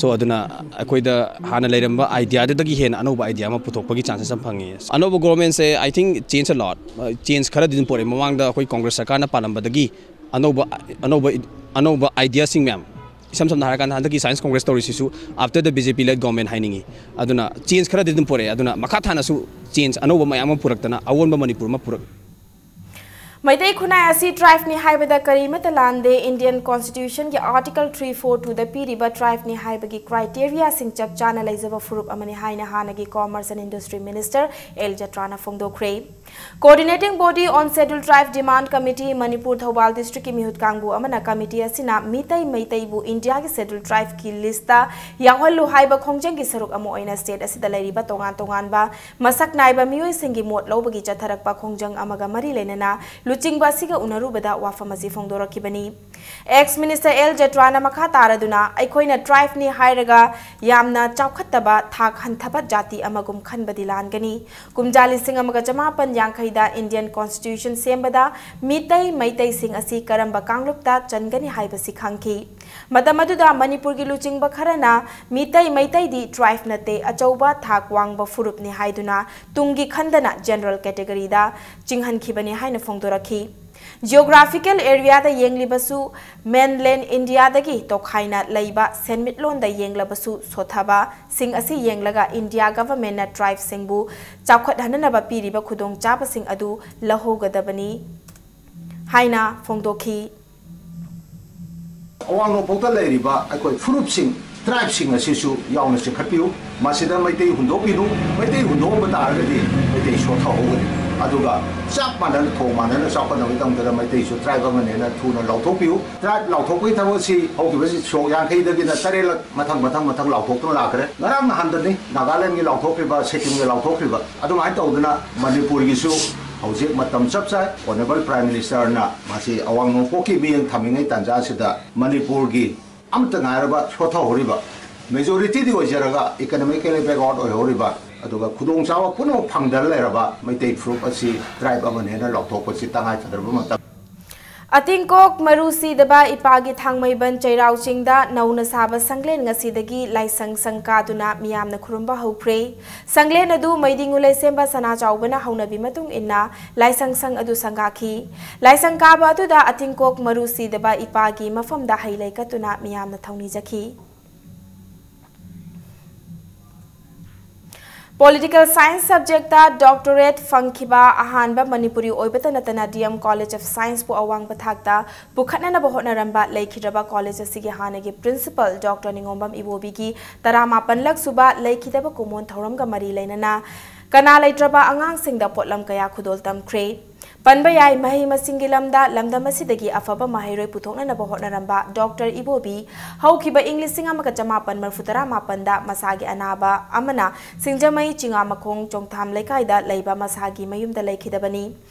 So ꯑꯗꯨꯅ ꯑꯩꯈꯣꯏꯗ ꯍꯥꯟꯅ ꯂꯩꯔꯝꯕ idea ꯗꯨꯗꯒꯤ ꯍꯦꯟꯅ ꯑꯅꯧꯕ idea ꯑꯃ ꯄꯨꯊꯣꯛꯄꯒꯤ chances ꯑꯃ ꯐꯪꯉꯦ꯫ ꯑꯅꯧꯕ government say, I think, change a lot꯫ Change ꯈꯔꯗꯤ ꯑꯗꯨꯝ ꯄꯨꯔꯛꯑꯦ꯫ ꯃꯃꯥꯡꯗ ꯑꯩꯈꯣꯏ Congress ꯁꯔꯀꯥꯔꯅ ꯄꯥꯜꯂꯝꯕꯗꯒꯤ ꯑꯅꯧꯕ, ꯑꯅꯧꯕ, ꯑꯅꯧꯕ idea ꯁꯤꯡ ꯃꯌꯥꯝ, ꯏꯁꯝ ꯁꯝꯅ ꯍꯥꯏꯔꯀꯥꯟꯗ, ꯍꯟꯗꯛꯀꯤ Science Congress ꯇꯧꯔꯤꯁꯤꯁꯨ after the B J P led government ꯍꯥꯏꯅꯤꯡꯉꯤ꯫ ꯑꯗꯨꯅ change ꯈꯔꯗꯤ ꯑꯗꯨꯝ ꯄꯨꯔꯛꯑꯦ꯫ ꯑꯗꯨꯅ ꯃꯈꯥ ꯊꯥꯅꯁꯨ change ꯑꯅꯧꯕ ꯃꯌꯥꯝ ꯑꯃ ꯄꯨꯔꯛꯇꯅ ꯑꯑꯣꯟꯕ ꯃꯅꯤꯄꯨꯔ ꯑꯃ ꯄꯨꯔꯛ ꯃꯩꯇꯩ ꯈꯨꯟꯅꯥꯏ ꯑꯁꯤ tribe ꯅꯤ ꯍꯥꯏꯕꯗ ꯀꯔꯤꯃꯠꯇ ꯂꯥꯟꯗꯦ꯫ Indian Constitution ꯒꯤ Article three four two ꯗ ꯄꯤꯔꯤꯕ tribe ꯅꯤ ꯍꯥꯏꯕꯒꯤ criteria ꯁꯤꯡ ꯆꯞ ꯆꯥꯅ ꯂꯩꯖꯕ ꯐꯨꯔꯨꯞ ꯑꯃꯅꯤ ꯍꯥꯏꯅ ꯍꯥꯟꯅꯒꯤ Commerce and Industry Minister L ꯖꯇ꯭ꯔꯥꯅ ꯐꯣꯡꯗꯣꯛꯈ꯭ꯔꯦ꯫ Coordinating Body on Scheduled Tribe Demand Committee, Manipur Thoubal district ꯀꯤ ꯃꯤꯍꯨꯠ ꯀꯥꯡꯕꯨ ꯑꯃꯅ committee ꯑꯁꯤꯅ ꯃꯤꯇꯩ ꯃꯩꯇꯩꯕꯨ ꯏꯟꯗꯤꯌꯥꯒꯤ Scheduled Tribe ꯀꯤ list ꯇ ꯌꯥꯎꯍꯜꯂꯨ ꯍꯥꯏꯕ ꯈꯣꯡꯖꯪꯒꯤ ꯁꯔꯨꯛ ꯑꯃ ꯑꯣꯏꯅ state ꯑꯁꯤꯗ ꯂꯩꯔꯤꯕ ꯇꯣꯉꯥꯟ ꯇꯣꯉꯥꯟꯕ ꯃꯁꯛ ꯅꯥꯏꯕ ꯃꯤꯑꯣꯏꯁꯤꯡꯒꯤ ꯃꯣꯠ ꯂꯧꯕꯒꯤ ꯆꯠꯊꯔꯛꯄ ꯈꯣꯡꯖꯪ ꯑꯃꯒ ꯃꯔꯤ ꯂꯩꯅꯅ ꯂꯨꯆꯤꯡꯕ ꯑꯁꯤꯒ ꯎꯅꯔꯨꯕꯗ ꯋꯥꯐꯝ ꯑꯁꯤ ꯐꯣꯡꯗꯣꯔꯛꯈꯤꯕꯅꯤ꯫ Ex Minister ꯑꯦꯜ ꯖꯇ꯭ꯔꯥꯅ ꯃꯈꯥ ꯇꯥꯔꯗꯨꯅ, ꯑꯩꯈꯣꯏꯅ tribe ꯅꯤ ꯍꯥꯏꯔꯒ ꯌꯥꯝꯅ ꯆꯥꯎꯈꯠꯇꯕ, ꯊꯥꯛ ꯍꯟꯊꯕ ꯖꯥꯇꯤ ꯑꯃꯒꯨꯝ ꯈꯟꯕꯗꯤ ꯂꯥꯟꯒꯅꯤ꯫ ꯀꯨꯝꯖꯥ ꯂꯤꯁꯤꯡ ꯑꯃꯒ ꯆꯃꯥꯄꯟ ꯌꯥꯡꯈꯩꯗ Indian Constitution ꯁꯦꯝꯕꯗ ꯃꯤꯇꯩ ꯃꯩꯇꯩꯁꯤꯡ ꯑꯁꯤ ꯀꯔꯝꯕ ꯀꯥꯡꯂꯨꯞꯇ ꯆꯟꯒꯅꯤ ꯍꯥꯏꯕꯁꯤ ꯈꯪꯈꯤ꯫ ꯃꯇꯝ ꯑꯗꯨꯗ ꯃꯅꯤꯄꯨꯔꯒꯤ ꯂꯨꯆꯤꯡꯕ ꯈꯔꯅ ꯃꯤꯇꯩ ꯃꯩꯇꯩꯗꯤ tribe ꯅꯠꯇꯦ, ꯑꯆꯧꯕ ꯊꯥꯛ ꯋꯥꯡꯕ ꯐꯨꯔꯨꯞꯅꯤ ꯍꯥꯏꯗꯨꯅ ꯇꯨꯡꯒꯤ ꯈꯟꯗꯅ general category ꯗ ꯆꯤꯡꯍꯟꯈꯤꯕꯅꯤ ꯍꯥꯏꯅ ꯐꯣꯡꯗꯣꯔꯛꯈꯤ꯫ Geographical area ꯗ ꯌꯦꯡꯂꯤꯕꯁꯨ, mainland India ꯗꯒꯤ ꯇꯣꯈꯥꯏꯅ ꯂꯩꯕ ꯁꯦꯟꯃꯤꯠꯂꯣꯟꯗ ꯌꯦꯡꯂꯕꯁꯨ ꯁꯣꯊꯕ ꯁꯤꯡ ꯑꯁꯤ ꯌꯦꯡꯂꯒ India government ꯅ tribe ꯁꯤꯡꯕꯨ ꯆꯥꯎꯈꯠꯍꯟꯅꯅꯕ ꯄꯤꯔꯤꯕ ꯈꯨꯗꯣꯡꯆꯥꯕꯁꯤꯡ ꯑꯗꯨ ꯂꯧꯍꯧꯒꯗꯕꯅꯤ ꯍꯥꯏꯅ ꯐꯣꯡꯗꯣꯛꯈꯤ꯫ ꯑꯋꯥꯡ ꯅꯣꯡꯄꯣꯛꯇ ꯂꯩꯔꯤꯕ ꯑꯩꯈꯣꯏ ꯐꯨꯔꯨꯞꯁꯤꯡ, tribe ꯁꯤꯡ ꯑꯁꯤꯁꯨ ꯌꯥꯎꯅ ꯆꯤꯡꯈꯠꯄꯤꯌꯨ꯫ ꯃꯁꯤꯗ ꯃꯩꯇꯩ ꯍꯨꯟꯗꯣꯛꯄꯤꯅꯨ꯫ ꯃꯩꯇꯩ ꯍꯨꯟꯗꯣꯛꯑꯝꯕ ꯇꯥꯔꯒꯗꯤ ꯃꯩꯇꯩ ꯁꯣꯠꯊꯍꯧꯒꯅꯤ꯫ ꯑꯗꯨꯒ ꯆꯞ ꯃꯥꯟꯅꯅ, ꯊꯣꯡ ꯃꯥꯟꯅꯅ ꯆꯥꯎꯈꯠꯅꯕꯒꯤꯗꯃꯛꯇ ꯃꯩꯇꯩꯁꯨ tribe ꯑꯃꯅꯦꯅ ꯊꯨꯅ ꯂꯥꯎꯊꯣꯛꯄꯤꯌꯨ꯫ Tribe ꯂꯥꯎꯊꯣꯛꯄꯒꯤ ꯊꯕꯛꯁꯤ ꯍꯧꯈꯤꯕ ꯁꯣꯛ ꯌꯥꯡꯈꯩꯗꯒꯤꯅ ꯇꯔꯦꯠꯂꯛ ꯃꯊꯪ ꯃꯊꯪ ꯃꯊꯪ ꯂꯥꯎꯊꯣꯛꯇꯨꯅ ꯂꯥꯛꯈ꯭ꯔꯦ꯫ ꯉꯔꯥꯡ ꯅꯍꯥꯟꯗꯅꯤ ꯅꯥꯒꯥꯂꯦꯟꯒꯤ ꯂꯥꯎꯊꯣꯛꯈ꯭ꯔꯤꯕ, ꯁꯤꯛꯀꯤꯝꯒꯤ ꯂꯥꯎꯊꯣꯛꯈ꯭ꯔꯤꯕ꯫ ꯑꯗꯨꯃꯥꯏꯅ ꯇꯧꯗꯅ ꯃꯅꯤꯄꯨꯔꯒꯤꯁꯨ ꯍꯧꯖꯤꯛ ꯃꯇꯝ ꯆꯞ ꯆꯥꯏ꯫ Honourable Prime Minister ꯅ ꯃꯁꯤ ꯑꯋꯥꯡ ꯅꯣꯡꯄꯣꯛꯀꯤ ꯃꯤꯠꯌꯦꯡ ꯊꯝꯃꯤꯉꯩ ꯇꯥꯟꯖꯥ ꯑꯁꯤꯗ ꯃꯅꯤꯄꯨꯔꯒꯤ ꯑꯃꯠꯇ ꯉꯥꯏꯔꯕ ꯁꯣꯠꯊꯍꯧꯔꯤꯕ, majority ꯗꯤ ꯑꯣꯏꯖꯔꯒ economically backward ꯑꯣꯏꯍꯧꯔꯤꯕ ꯑꯗꯨꯒ ꯈꯨꯗꯣꯡꯆꯥꯕ ꯄꯨꯝꯅꯃꯛ ꯐꯪꯗꯅ ꯂꯩꯔꯕ ꯃꯩꯇꯩ ꯐꯨꯔꯨꯞ ꯑꯁꯤ tribe ꯑꯃꯅꯦꯅ ꯂꯧꯊꯣꯛꯄꯁꯤ ꯇꯉꯥꯏ ꯐꯗ꯭ꯔꯕ ꯃꯇꯝ꯫ ꯑꯇꯤꯡꯀꯣꯛ ꯃꯔꯨ ꯁꯤꯗꯕ ꯏꯄꯥꯒꯤ ꯊꯥꯡꯃꯩꯕꯟ ꯆꯩꯔꯥꯎ ꯆꯤꯡꯗ ꯅꯧꯅ ꯁꯥꯕ ꯁꯪꯂꯦꯟ ꯉꯁꯤꯗꯒꯤ ꯂꯥꯏꯁꯪ ꯁꯪ ꯀꯥꯗꯨꯅ ꯃꯤꯌꯥꯝꯅ ꯈꯨꯔꯨꯝꯕ ꯍꯧꯈ꯭ꯔꯦ꯫ ꯁꯪꯂꯦꯟ ꯑꯗꯨ ꯃꯩꯗꯤꯡ ꯎꯂꯩꯁꯦꯝꯕ ꯁꯅꯥꯆꯥꯎꯕꯅ ꯍꯧꯅꯕꯤ ꯃꯇꯨꯡ ꯏꯟꯅ ꯂꯥꯏꯁꯪ ꯁꯪ ꯑꯗꯨ ꯁꯪꯒꯥꯈꯤ꯫ ꯂꯥꯏꯁꯪ ꯀꯥꯕ ꯑꯗꯨꯗ ꯑꯇꯤꯡꯀꯣꯛ ꯃꯔꯨ ꯁꯤꯗꯕ ꯏꯄꯥꯒꯤ ꯃꯐꯝꯗ ꯍꯩ ꯂꯩ ꯀꯠꯇꯨꯅ ꯃꯤꯌꯥꯝꯅ ꯊꯧꯅꯤꯖꯈꯤ꯫ Political Science subjectꯇ doctorate ꯐꯪꯈꯤꯕ ꯑꯍꯥꯟꯕ ꯃꯅꯤꯄꯨꯔꯤ ꯑꯣꯏꯕꯇ ꯅꯠꯇꯅ D M College of Scienceꯄꯨ ꯑꯋꯥꯡꯕ ꯊꯥꯛꯇ ꯄꯨꯈꯠꯅꯅꯕ ꯍꯣꯠꯅꯔꯝꯕ ꯂꯩꯈꯤꯗ꯭ꯔꯕ college ꯑꯁꯤꯒꯤ ꯍꯥꯟꯅꯒꯤ principal Doctor ꯅꯤꯉꯣꯝꯕꯝ ꯏꯕꯣꯕꯤꯒꯤ ꯇꯔꯥꯃꯥꯄꯟꯂꯛ ꯁꯨꯕ ꯂꯩꯈꯤꯗꯕ ꯀꯨꯝꯑꯣꯟ ꯊꯧꯔꯝꯒ ꯃꯔꯤ ꯂꯩꯅꯅ ꯀꯅꯥ ꯂꯩꯇ꯭ꯔꯕ ꯑꯉꯥꯡꯁꯤꯡꯗ ꯄꯣꯠꯂꯝ ꯀꯌꯥ ꯈꯨꯗꯣꯜ ꯇꯝꯈ꯭ꯔꯦ꯫ ꯄꯟꯕ ꯌꯥꯏ, ꯃꯍꯩ ꯃꯁꯤꯡꯒꯤ ꯂꯝꯗ ꯂꯝꯗꯝ ꯑꯁꯤꯗꯒꯤ ꯑꯐꯕ ꯃꯍꯩꯔꯣꯏ ꯄꯨꯊꯣꯛꯅꯅꯕ ꯍꯣꯠꯅꯔꯝꯕ Doctor ꯏꯕꯣꯕꯤ ꯍꯧꯈꯤꯕ ꯏꯪ ꯂꯤꯁꯤꯡ ꯑꯃꯒ ꯆꯃꯥꯄꯟ ꯃꯔꯤꯐꯨ ꯇꯔꯥ ꯃꯥꯄꯟꯗ ꯃꯁꯥꯒꯤ ꯑꯅꯥꯕ ꯑꯃꯅ ꯁꯤꯡꯖꯃꯩ ꯆꯤꯉꯥꯃꯈꯣꯡ ꯆꯣꯡꯊꯥꯝ ꯂꯩꯀꯥꯏꯗ ꯂꯩꯕ ꯃꯁꯥꯒꯤ ꯃꯌꯨꯝꯗ ꯂꯩꯈꯤꯗꯕꯅꯤ꯫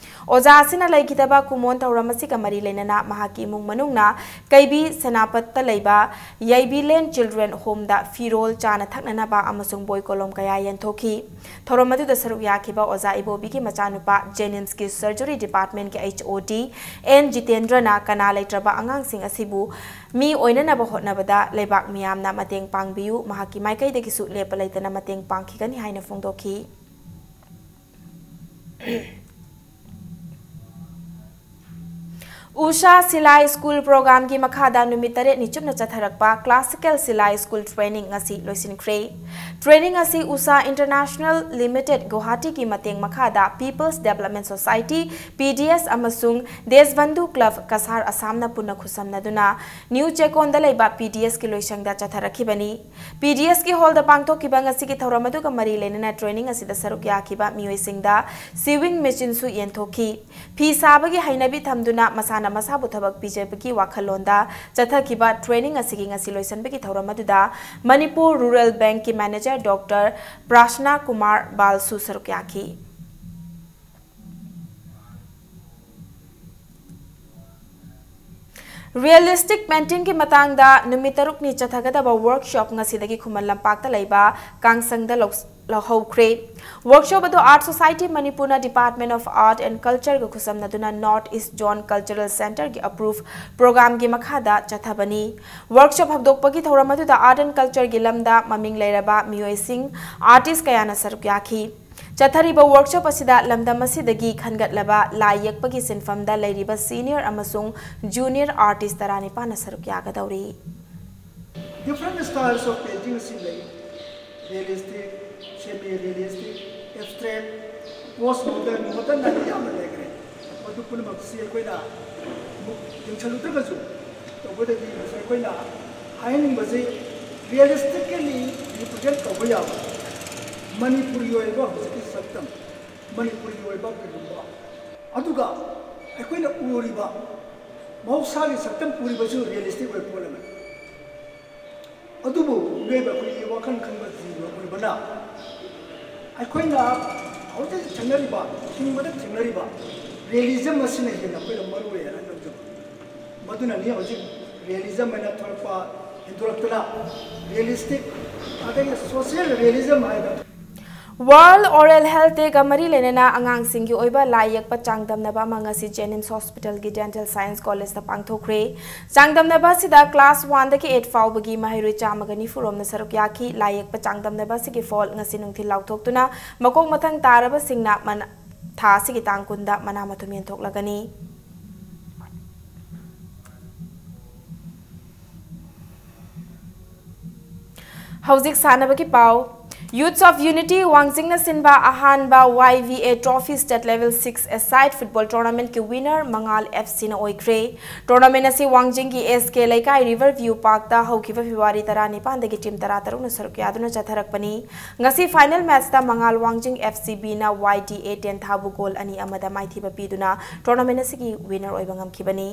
ꯑꯣꯖꯥ ꯑꯁꯤꯅ ꯂꯩꯈꯤꯗꯕ ꯀꯨꯝꯑꯣꯟ ꯊꯧꯔꯝ ꯑꯁꯤꯒ ꯃꯔꯤ ꯂꯩꯅꯅ ꯃꯍꯥꯛꯀꯤ ꯏꯃꯨꯡ ꯃꯅꯨꯡꯅ ꯀꯩꯕꯤ ꯁꯦꯅꯥꯄꯠꯇ ꯂꯩꯕ ꯌꯥꯏꯕꯤꯂꯦꯟ Children Homeꯗ ꯐꯤꯔꯣꯜ, ꯆꯥꯅ ꯊꯛꯅꯅꯕ ꯑꯃꯁꯨꯡ ꯕꯣꯏ ꯀꯣꯂꯣꯝ ꯀꯌꯥ ꯌꯦꯟꯊꯣꯛꯈꯤ꯫ ꯊꯧꯔꯝ ꯑꯗꯨꯗ ꯁꯔꯨꯛ ꯌꯥꯈꯤꯕ ꯑꯣꯖꯥ ꯏꯕꯣꯕꯤꯒꯤ ꯃꯆꯥꯅꯨꯄꯥ JNIMSꯀꯤ Surgery Departmentꯀꯤ H O D N ꯖꯤꯇꯦꯟꯗ꯭ꯔꯅ ꯀꯅꯥ ꯂꯩꯇ꯭ꯔꯕ ꯑꯉꯥꯡꯁꯤꯡ ꯑꯁꯤꯕꯨ ꯃꯤ ꯑꯣꯏꯅꯅꯕ ꯍꯣꯠꯅꯕꯗ ꯂꯩꯕꯥꯛ ꯃꯤꯌꯥꯝꯅ ꯃꯇꯦꯡ ꯄꯥꯡꯕꯤꯌꯨ, ꯃꯍꯥꯛꯀꯤ ꯃꯥꯏꯀꯩꯗꯒꯤꯁꯨ ꯂꯦꯞꯄ ꯂꯩꯇꯅ ꯃꯇꯦꯡ ꯄꯥꯡꯈꯤꯒꯅꯤ ꯍꯥꯏꯅ ꯐꯣꯡꯗꯣꯛꯈꯤ꯫ ꯎꯁꯥ ꯁꯤꯂꯥꯏ ꯁ꯭ꯀꯨꯜ ꯄ꯭ꯔꯣꯒ꯭ꯔꯥꯝꯒꯤ ꯃꯈꯥꯗ ꯅꯨꯃꯤꯠ ꯇꯔꯦꯠꯅꯤ ꯆꯨꯞꯅ ꯆꯠꯊꯔꯛꯄ ꯀ꯭ꯂꯥꯁꯤꯀꯦꯜ ꯁꯤꯂꯥꯏ ꯁ꯭ꯀꯨꯜ ꯇ꯭ꯔꯦꯅꯤꯡ ꯉꯁꯤ ꯂꯣꯏꯁꯤꯟꯈ꯭ꯔꯦ꯫ ꯇ꯭ꯔꯦꯅꯤꯡ ꯑꯁꯤ ꯎꯁꯥ ꯏꯟꯇꯔꯅꯦꯁꯅꯦꯜ ꯂꯤꯃꯤꯇꯦꯗ ꯒꯨꯋꯥꯍꯥꯇꯤꯒꯤ ꯃꯇꯦꯡ ꯃꯈꯥꯗ People's Development Society, P D S, ꯑꯃꯁꯨꯡ ꯗꯦꯁꯕꯟꯙꯨ ꯀ꯭ꯂꯕ ꯀꯁꯥꯔ ꯑꯁꯥꯝꯅ ꯄꯨꯟꯅ ꯈꯨꯠꯁꯝꯅꯗꯨꯅ ꯅ꯭ꯌꯨ ꯆꯦꯀꯣꯟꯗ ꯂꯩꯕ P D Sꯀꯤ ꯂꯣꯏꯁꯪꯗ ꯆꯠꯊꯔꯛꯈꯤꯕꯅꯤ꯫ P D Sꯀꯤ ꯍꯣꯜꯗ ꯄꯥꯡꯊꯣꯛꯈꯤꯕ ꯉꯁꯤꯒꯤ ꯊꯧꯔꯝ ꯑꯗꯨꯒ ꯃꯔꯤ ꯂꯩꯅꯅ ꯇ꯭ꯔꯦꯅꯤꯡ ꯑꯁꯤꯗ ꯁꯔꯨꯛ ꯌꯥꯈꯤꯕ ꯃꯤꯑꯣꯏꯁꯤꯡꯗ ꯁꯤꯋꯤꯡ ꯃꯦꯆꯤꯟꯁꯨ ꯌꯦꯟꯊꯣꯛꯈꯤ꯫ ꯐꯤ ꯁꯥꯕꯒꯤ ꯍꯩꯅꯕꯤ ꯊꯝꯗꯨꯅ ꯃꯁꯥꯅ ꯃꯁꯥꯕꯨ ꯊꯕꯛ ꯄꯤꯖꯕꯒꯤ ꯋꯥꯈꯜꯂꯣꯟꯗ ꯆꯠꯊꯈꯤꯕ ꯇ꯭ꯔꯦꯅꯤꯡ ꯑꯁꯤꯒꯤ ꯉꯁꯤ ꯂꯣꯏꯁꯤꯟꯕꯒꯤ ꯊꯧꯔꯝ ꯑꯗꯨꯗ ꯃꯅꯤꯄꯨꯔ ꯔꯨꯔꯦꯜ ꯕꯦꯡꯛꯀꯤ ꯃꯦꯅꯦꯖꯔ ꯗꯣꯛꯇꯔ ꯄ꯭ꯔꯥꯁꯅꯥ ꯀꯨꯃꯥꯔ ꯕꯥꯜꯁꯨ ꯁꯔꯨꯛ ꯌꯥꯈꯤ꯫ Realistic paintingꯒꯤ ꯃꯇꯥꯡꯗ ꯅꯨꯃꯤꯠ ꯇꯔꯨꯛꯅꯤ ꯆꯠꯊꯒꯗꯕ workshop ꯉꯁꯤꯗꯒꯤ ꯈꯨꯃꯟ ꯂꯝꯄꯥꯛꯇ ꯂꯩꯕ ꯀꯥꯡꯁꯪꯗ ꯂꯧ-, ꯂꯧꯍꯧꯈ꯭ꯔꯦ꯫ Workshop ꯑꯗꯨ Art Society ꯃꯅꯤꯄꯨꯔꯅ Department of Art and Cultureꯒ ꯈꯨꯠꯁꯝꯅꯗꯨꯅ North East Zone Cultural Centreꯒꯤ approve programꯒꯤ ꯃꯈꯥꯗ ꯆꯠꯊꯕꯅꯤ꯫ Workshop ꯍꯧꯗꯣꯛꯄꯒꯤ ꯊꯧꯔꯝ ꯑꯗꯨꯗ Art and Cultureꯒꯤ ꯂꯝꯗ ꯃꯃꯤꯡ ꯂꯩꯔꯕ ꯃꯤꯑꯣꯏꯁꯤꯡ, artist ꯀꯌꯥꯅ ꯁꯔꯨꯛ ꯌꯥꯈꯤ꯫ ꯆꯠꯊꯔꯤꯕ workshop ꯑꯁꯤꯗ ꯂꯝꯗꯝ ꯑꯁꯤꯗꯒꯤ ꯈꯟꯒꯠꯂꯕ ꯂꯥꯏ ꯌꯦꯛꯄꯒꯤ ꯁꯤꯟꯐꯝꯗ ꯂꯩꯔꯤꯕ senior ꯑꯃꯁꯨꯡ junior artist ꯇꯔꯥꯅꯤꯄꯥꯟꯅ ꯁꯔꯨꯛ ꯌꯥꯒꯗꯧꯔꯤ꯫ Different styles of painting ꯑꯁꯤ ꯂꯩ꯫ Realistic, semi realistic, abstract, post modern, modern ꯍꯥꯏꯅ ꯌꯥꯝꯅ ꯂꯩꯈ꯭ꯔꯦ꯫ ꯃꯗꯨ ꯄꯨꯝꯅꯃꯛꯁꯤ ꯑꯩꯈꯣꯏꯅ ꯑꯃꯨꯛ ꯌꯦꯡꯁꯤꯜꯂꯨꯗ꯭ꯔꯒꯁꯨ, ꯇꯧꯕꯗꯗꯤ ꯉꯁꯥꯏ ꯑꯩꯈꯣꯏꯅ ꯍꯥꯏꯍꯟꯅꯤꯡꯕꯁꯤ, realistically represent ꯇꯧꯕ ꯌꯥꯕ ꯃꯅꯤꯄꯨꯔꯤ ꯑꯣꯏꯕ ꯍꯧꯖꯤꯛꯀꯤ ꯁꯛꯇꯝ, ꯃꯅꯤꯄꯨꯔꯤ ꯑꯣꯏꯕ ꯀꯔꯤꯒꯨꯝꯕ, ꯑꯗꯨꯒ ꯑꯩꯈꯣꯏꯅ ꯎꯔꯤꯕ ꯃꯍꯧꯁꯥꯒꯤ ꯁꯛꯇꯝ ꯎꯔꯤꯕꯁꯨ realistic ꯑꯣꯏꯕ ꯄꯣꯠ ꯑꯃꯅꯤ꯫ ꯑꯗꯨꯕꯨ ꯃꯤꯑꯣꯏꯕ ꯑꯩꯈꯣꯏꯒꯤ ꯋꯥꯈꯜ ꯈꯟꯕ ꯖꯤꯕ ꯑꯣꯏꯕꯅ, ꯑꯩꯈꯣꯏꯅ ꯍꯧꯖꯤꯛ ꯊꯦꯡꯅꯔꯤꯕ, ꯍꯤꯡꯕꯗ ꯊꯦꯡꯅꯔꯤꯕ realism ꯑꯁꯤꯅ ꯍꯦꯟꯅ ꯑꯩꯈꯣꯏꯅ ꯃꯔꯨ ꯑꯣꯏ ꯍꯥꯏꯅ ꯂꯧꯖꯕ꯫ ꯃꯗꯨꯅꯅꯤ ꯍꯧꯖꯤꯛ realism ꯍꯥꯏꯅ ꯊꯣꯛꯂꯛꯄ, ꯍꯦꯟꯗꯣꯔꯛꯇꯨꯅ realistic, ꯑꯗꯒꯤ social realism ꯍꯥꯏꯕ꯫ World Oral Health Dayꯒ ꯃꯔꯤ ꯂꯩꯅꯅ ꯑꯉꯥꯡꯁꯤꯡꯒꯤ ꯑꯣꯏꯕ ꯂꯥꯏ ꯌꯦꯛꯄ ꯆꯥꯡꯗꯝꯅꯕ ꯑꯃ ꯉꯁꯤ JNIMS Hospitalꯒꯤ Dental Science Collegeꯇ ꯄꯥꯡꯊꯣꯛꯈ꯭ꯔꯦ꯫ ꯆꯥꯡꯗꯝꯅꯕ ꯑꯁꯤꯗ class oneꯗꯒꯤ eight ꯐꯥꯎꯕꯒꯤ ꯃꯍꯩꯔꯣꯏ ꯆꯥꯝꯃꯒ ꯅꯤꯐꯨ ꯔꯣꯝꯅ ꯁꯔꯨꯛ ꯌꯥꯈꯤ꯫ ꯂꯥꯏ ꯌꯦꯛꯄ ꯆꯥꯡꯗꯝꯅꯕ ꯑꯁꯤꯒꯤ ꯐꯣꯜ ꯉꯁꯤ ꯅꯨꯡꯊꯤꯜ ꯂꯥꯎꯊꯣꯛꯇꯨꯅ ꯃꯀꯣꯛ ꯃꯊꯪ ꯇꯥꯔꯕꯁꯤꯡꯅ ꯃꯅ-, ꯊꯥ ꯑꯁꯤꯒꯤ ꯇꯥꯡ ꯀꯨꯟꯗ ꯃꯅꯥ ꯃꯊꯨꯝ ꯌꯦꯟꯊꯣꯛꯂꯒꯅꯤ꯫ ꯍꯧꯖꯤꯛ ꯁꯥꯟꯅꯕꯒꯤ ꯄꯥꯎ꯫ Youths of Unity ꯋꯥꯡꯖꯤꯡꯅ ꯁꯤꯟꯕ ꯑꯍꯥꯟꯕ YVA Trophy State Level six A-side Football Tournamentꯀꯤ winner ꯃꯉꯥꯜ FCꯅ ꯑꯣꯏꯈ꯭ꯔꯦ꯫ Tournament ꯑꯁꯤ ꯋꯥꯡꯖꯤꯡꯒꯤ SK ꯂꯩꯀꯥꯏ River View Parkꯇ ꯍꯧꯈꯤꯕ February ꯇꯔꯥꯅꯤꯄꯥꯟꯗꯒꯤ team ꯇꯔꯥꯇꯔꯨꯛꯅ ꯁꯔꯨꯛ ꯌꯥꯗꯨꯅ ꯆꯠꯊꯔꯛꯄꯅꯤ꯫ ꯉꯁꯤ final matchꯇ ꯃꯉꯥꯜ ꯋꯥꯡꯖꯤꯡ FCBꯅ YDA ꯇꯦꯟꯊꯥꯕꯨ goal ꯑꯅꯤ ꯑꯃꯗ ꯃꯥꯏꯊꯤꯕ ꯄꯤꯗꯨꯅ tournament ꯑꯁꯤꯒꯤ winner ꯑꯣꯏꯕ ꯉꯝꯈꯤꯕꯅꯤ꯫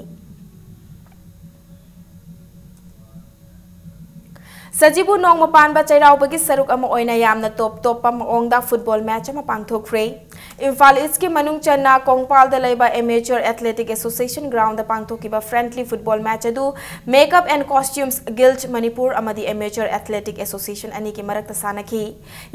ꯁꯖꯤꯕꯨ ꯅꯣꯡꯃ ꯄꯥꯟꯕ ꯆꯩꯔꯥꯎꯕꯒꯤ ꯁꯔꯨꯛ ꯑꯃ ꯑꯣꯏꯅ ꯌꯥꯝꯅ ꯇꯣꯞ ꯇꯣꯞꯄ ꯃꯑꯣꯡꯗ ꯐꯨꯠꯕꯣꯜ ꯃꯦꯆ ꯑꯃ ꯄꯥꯡꯊꯣꯛꯈ꯭ꯔꯦ꯫ ꯏꯝꯐꯥꯜ ꯏꯁꯀꯤ ꯃꯅꯨꯡ ꯆꯟꯅ ꯀꯣꯡꯄꯥꯜꯗ ꯂꯩꯕ ꯑꯦꯃꯦꯆꯔ ꯑꯦꯊꯂꯦꯇꯤꯛ ꯑꯦꯁꯣꯁꯤꯌꯦꯁꯟ ꯒ꯭ꯔꯥꯎꯟꯗ ꯄꯥꯡꯊꯣꯛꯈꯤꯕ ꯐ꯭ꯔꯦꯟꯗꯂꯤ ꯐꯨꯠꯕꯣꯜ ꯃꯦꯆ ꯑꯗꯨ ꯃꯦꯀꯞ ꯑꯦꯟ ꯀꯣꯁꯇ꯭ꯌꯨꯝꯁ ꯒꯤꯜꯗ ꯃꯅꯤꯄꯨꯔ ꯑꯃꯗꯤ ꯑꯦꯃꯦꯆꯔ ꯑꯦꯊꯂꯦꯇꯤꯛ ꯑꯦꯁꯣꯁꯤꯌꯦꯁꯟ ꯑꯅꯤꯒꯤ ꯃꯔꯛꯇ ꯁꯥꯟꯅꯈꯤ꯫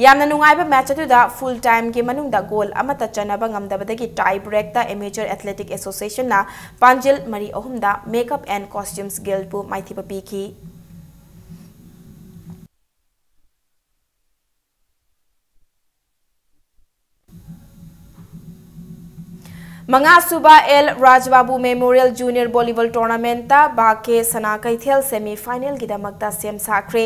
ꯌꯥꯝꯅ ꯅꯨꯡꯉꯥꯏꯕ ꯃꯦꯆ ꯑꯗꯨꯗ ꯐꯨꯜ ꯇꯥꯏꯝꯒꯤ ꯃꯅꯨꯡꯗ ꯒꯣꯜ ꯑꯃꯠꯇ ꯆꯟꯅꯕ ꯉꯝꯗꯕꯗꯒꯤ ꯇꯥꯏ ꯕ꯭ꯔꯦꯛꯇ ꯑꯦꯃꯦꯆꯔ ꯑꯦꯊꯂꯦꯇꯤꯛ ꯑꯦꯁꯣꯁꯤꯌꯦꯁꯟꯅ ꯄꯥꯟꯖꯤꯜ ꯃꯔꯤ ꯑꯍꯨꯝꯗ ꯃꯦꯀꯞ ꯑꯦꯟ ꯀꯣꯁꯇ꯭ꯌꯨꯝꯁ ꯒꯤꯜꯗꯕꯨ ꯃꯥꯏꯊꯤꯕ ꯄꯤꯈꯤ꯫ ꯃꯉꯥꯁꯨꯕ ꯑꯦꯜ ꯔꯥꯖꯕꯥꯕꯨ ꯃꯦꯃꯣꯔꯤꯌꯦꯜ ꯖꯨꯅꯤꯌꯔ ꯚꯣꯂꯤꯕꯣꯜ ꯇꯣꯔꯅꯥꯃꯦꯟꯠꯇ ꯚꯥꯀꯦ ꯁꯅꯥ ꯀꯩꯊꯦꯜ ꯁꯦꯃꯤ ꯐꯥꯏꯅꯦꯜꯒꯤꯗꯃꯛꯇ ꯁꯦꯝ ꯁꯥꯈ꯭ꯔꯦ꯫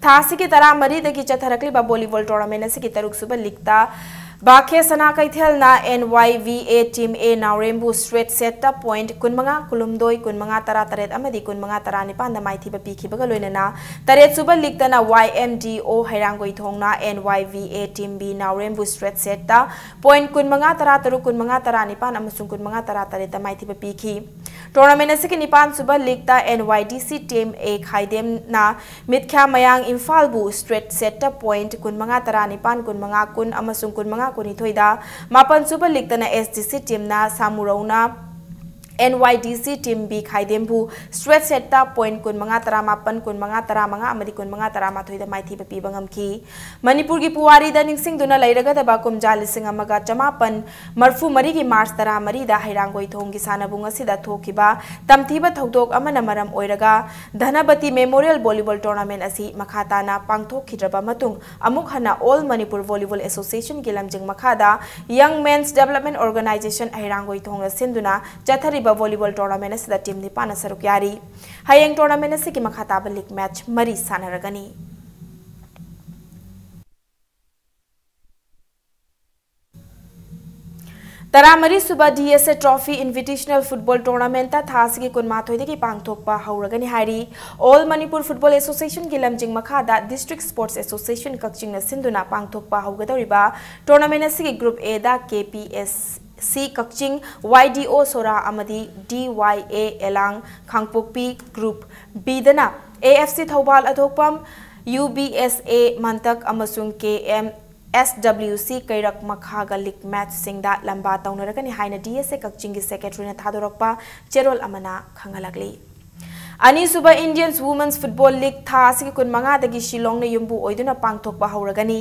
ꯊꯥ ꯑꯁꯤꯒꯤ ꯇꯔꯥꯃꯔꯤꯗꯒꯤ ꯆꯠꯊꯔꯛꯂꯤꯕ ꯚꯣꯂꯤꯕꯣꯜ ꯇꯣꯔꯅꯥꯃꯦꯟꯠ ꯑꯁꯤꯒꯤ ꯇꯔꯨꯛꯁꯨꯕ ꯂꯤꯛꯇ ꯚꯥꯀꯦ ꯁꯅꯥ ꯀꯩꯊꯦꯜꯅ N Y V A team A ꯅꯥꯎꯔꯦꯝꯕꯨ ꯁ꯭ꯇ꯭ꯔꯦꯠ ꯁꯦꯠꯇ ꯄꯣꯏꯟꯠ ꯀꯨꯟꯃꯉꯥ, ꯀꯨꯟꯍꯨꯝꯗꯣꯏ, ꯀꯨꯟꯃꯉꯥ, ꯇꯔꯥ ꯇꯔꯦꯠ ꯑꯃꯗꯤ ꯀꯨꯟꯃꯉꯥ, ꯇꯔꯥ ꯅꯤꯄꯥꯟꯗ ꯃꯥꯏꯊꯤꯕ ꯄꯤꯈꯤꯕꯒ ꯂꯣꯏꯅꯅ ꯇꯔꯦꯠꯁꯨꯕ ꯂꯤꯛꯇꯅ ꯋꯥꯏ ꯑꯦꯝ ꯗꯤ ꯑꯣ ꯍꯩꯔꯥꯡꯒꯣꯏꯊꯣꯡꯅ N Y V A team B ꯅꯥꯎꯔꯦꯝꯕꯨ ꯁ꯭ꯇ꯭ꯔꯦꯠ ꯁꯦꯠꯇ ꯄꯣꯏꯟꯠ ꯀꯨꯟꯃꯉꯥ, ꯇꯔꯥ ꯇꯔꯨꯛ, ꯀꯨꯟꯃꯉꯥ, ꯇꯔꯥ ꯅꯤꯄꯥꯟ ꯑꯃꯁꯨꯡ ꯀꯨꯟꯃꯉꯥ, ꯇꯔꯥ ꯇꯔꯦꯠꯇ ꯃꯥꯏꯊꯤꯕ ꯄꯤꯈꯤ꯫ ꯇꯣꯔꯅꯥꯃꯦꯟꯠ ꯑꯁꯤꯒꯤ ꯅꯤꯄꯥꯟꯁꯨꯕ ꯂꯤꯛꯇ ꯑꯦꯟ ꯋꯥꯏ ꯗꯤ ꯁꯤ ꯇꯤꯝ ꯑꯦ ꯈꯥꯏꯗꯦꯝꯅ ꯃꯤꯠꯈ꯭ꯌꯥ ꯃꯌꯥꯡ ꯏꯝꯐꯥꯜꯕꯨ ꯁ꯭ꯇ꯭ꯔꯦꯠ ꯁꯦꯠꯇ ꯄꯣꯏꯟꯠ ꯀꯨꯟꯃꯉꯥ, ꯇꯔꯥ ꯅꯤꯄꯥꯟ, ꯀꯨꯟꯃꯉꯥ, ꯀꯨꯟ ꯑꯃꯁꯨꯡ ꯀꯨꯟꯃꯉꯥ, ꯀꯨꯟꯅꯤꯊꯣꯏꯗ, ꯃꯥꯄꯟꯁꯨꯕ ꯂꯤꯛꯇꯅ ꯑꯦꯁ ꯗꯤ ꯁꯤ ꯇꯤꯝꯅ ꯁꯥꯃꯨꯔꯧꯅ ꯑꯦꯟ ꯋꯥꯏ ꯗꯤ ꯁꯤ ꯇꯤꯝ ꯕꯤ ꯈꯥꯏꯗꯦꯝꯕꯨ ꯁ꯭ꯇ꯭ꯔꯦꯠ ꯁꯦꯠꯇ ꯄꯣꯏꯟꯠ ꯀꯨꯟꯃꯉꯥ, ꯇꯔꯥꯃꯥꯄꯟ, ꯀꯨꯟꯃꯉꯥ, ꯇꯔꯥꯃꯉꯥ ꯑꯃꯗꯤ ꯀꯨꯟꯃꯉꯥ, ꯇꯔꯥꯃꯥꯊꯣꯏꯗ ꯃꯥꯏꯊꯤꯕ ꯄꯤꯕ ꯉꯝꯈꯤ꯫ ꯃꯅꯤꯄꯨꯔꯒꯤ ꯄꯨꯋꯥꯔꯤꯗ ꯅꯤꯡꯁꯤꯡꯗꯨꯅ ꯂꯩꯔꯒꯗꯕ ꯀꯨꯝꯖꯥ ꯂꯤꯁꯤꯡ ꯑꯃꯒ ꯆꯃꯥꯄꯟ ꯃꯔꯐꯨ ꯃꯔꯤꯒꯤ ꯃꯥꯔꯆ ꯇꯔꯥꯃꯔꯤꯗ ꯍꯩꯔꯥꯡꯒꯣꯏꯊꯣꯡꯒꯤ ꯁꯥꯟꯅꯕꯨꯡ ꯑꯁꯤꯗ ꯊꯣꯛꯈꯤꯕ ꯇꯝꯊꯤꯕ ꯊꯧꯗꯣꯛ ꯑꯃꯅ ꯃꯔꯝ ꯑꯣꯏꯔꯒ ꯙꯅꯄꯇꯤ ꯃꯦꯃꯣꯔꯤꯌꯦꯜ ꯚꯣꯂꯤꯕꯣꯜ ꯇꯣꯔꯅꯥꯃꯦꯟꯠ ꯑꯁꯤ ꯃꯈꯥ ꯇꯥꯅ ꯄꯥꯡꯊꯣꯛꯈꯤꯗ꯭ꯔꯕ ꯃꯇꯨꯡ, ꯑꯃꯨꯛ ꯍꯟꯅ ꯑꯣꯜ ꯃꯅꯤꯄꯨꯔ ꯚꯣꯂꯤꯕꯣꯜ ꯑꯦꯁꯣꯁꯤꯌꯦꯁꯟꯒꯤ ꯂꯝꯖꯤꯡ ꯃꯈꯥꯗ ꯌꯪ ꯃꯦꯟꯁ ꯗꯦꯕꯂꯞꯃꯦꯟꯠ ꯑꯣꯔꯒꯅꯥꯏꯖꯦꯁꯟ ꯍꯩꯔꯥꯡꯒꯣꯏꯊꯣꯡꯅ ꯁꯤꯟꯗꯨꯅ ꯆꯠꯊꯔꯤꯕ ꯚꯣꯂꯤꯕꯣꯜ ꯇꯣꯔꯅꯥꯃꯦꯟꯠ ꯑꯁꯤꯗ ꯇꯤꯝ ꯅꯤꯄꯥꯟꯅ ꯁꯔꯨꯛ ꯌꯥꯔꯤ꯫ ꯍꯌꯦꯡ ꯇꯣꯔꯅꯥꯃꯦꯟꯠ ꯑꯁꯤꯒꯤ ꯃꯈꯥ ꯇꯥꯕ ꯂꯤꯒ ꯃꯦꯆ ꯃꯔꯤ ꯁꯥꯟꯅꯔꯒꯅꯤ꯫ ꯇꯔꯥꯃꯔꯤꯁꯨꯕ ꯗꯤ ꯑꯦꯁ ꯑꯦ ꯇ꯭ꯔꯣꯐꯤ ꯏꯟꯚꯤꯇꯦꯁꯅꯦꯜ ꯐꯨꯠꯕꯣꯜ ꯇꯣꯔꯅꯥꯃꯦꯟꯠꯇ ꯊꯥ ꯑꯁꯤꯒꯤ ꯀꯨꯟꯃꯥꯊꯣꯏꯗꯒꯤ ꯄꯥꯡꯊꯣꯛꯄ ꯍꯧꯔꯒꯅꯤ ꯍꯥꯏꯔꯤ꯫ ꯑꯣꯜ ꯃꯅꯤꯄꯨꯔ ꯐꯨꯠꯕꯣꯜ ꯑꯦꯁꯣꯁꯤꯌꯦꯁꯟꯒꯤ ꯂꯝꯖꯤꯡ ꯃꯈꯥꯗ ꯗꯤꯁꯇ꯭ꯔꯤꯛ ꯁ꯭ꯄꯣꯔꯠꯁ ꯑꯦꯁꯣꯁꯤꯌꯦꯁꯟ ꯀꯛꯆꯤꯡꯅ ꯁꯤꯟꯗꯨꯅ ꯄꯥꯡꯊꯣꯛꯄ ꯍꯧꯒꯗꯧꯔꯤꯕ ꯇꯣꯔꯅꯥꯃꯦꯟꯠ ꯑꯁꯤꯒꯤ ꯒ꯭ꯔꯨꯞ ꯑꯦꯗ ꯀꯦ ꯄꯤ ꯑꯦꯁ ꯁꯤ ꯀꯛꯆꯤꯡ, ꯋꯥꯏ ꯗꯤ ꯑꯣ ꯁꯣꯔꯥ ꯑꯃꯗꯤ ꯗꯤ ꯋꯥꯏ ꯑꯦ ꯑꯦꯂꯥꯡ ꯀꯥꯡꯄꯣꯛꯄꯤ, group ꯕꯤꯗꯅ A F C Thoubal ꯑꯊꯣꯛꯄꯝ, ꯌꯨ ꯕꯤ ꯑꯦꯁ ꯑꯦ ꯃꯟꯇꯛ ꯑꯃꯁꯨꯡ ꯀꯦ ꯑꯦꯝ ꯑꯦꯁ ꯗꯕ꯭ꯂꯤꯌꯨ ꯁꯤ ꯀꯩꯔꯛ ꯃꯈꯥꯒ ꯂꯤꯒ ꯃꯦꯆꯁꯤꯡꯗ ꯂꯝꯕꯥ ꯇꯧꯅꯔꯒꯅꯤ ꯍꯥꯏꯅ ꯗꯤ ꯑꯦꯁ ꯑꯦ ꯀꯛꯆꯤꯡꯒꯤ ꯁꯦꯀ꯭ꯔꯦꯇꯔꯤꯅ ꯊꯥꯗꯣꯔꯛꯄ ꯆꯦꯔꯣꯜ ꯑꯃꯅ ꯈꯪꯍꯜꯂꯛꯂꯤ꯫ ꯑꯅꯤꯁꯨꯕ ꯏꯟꯗꯤꯌꯟꯁ ꯋꯨꯃꯦꯟꯁ ꯐꯨꯠꯕꯣꯜ ꯂꯤꯒ ꯊꯥ ꯑꯁꯤꯒꯤ ꯀꯨꯟꯃꯉꯥꯗꯒꯤ ꯁꯤꯂꯣꯡꯅ ꯌꯨꯝꯕꯨ ꯑꯣꯏꯗꯨꯅ ꯄꯥꯡꯊꯣꯛꯄ ꯍꯧꯔꯒꯅꯤ꯫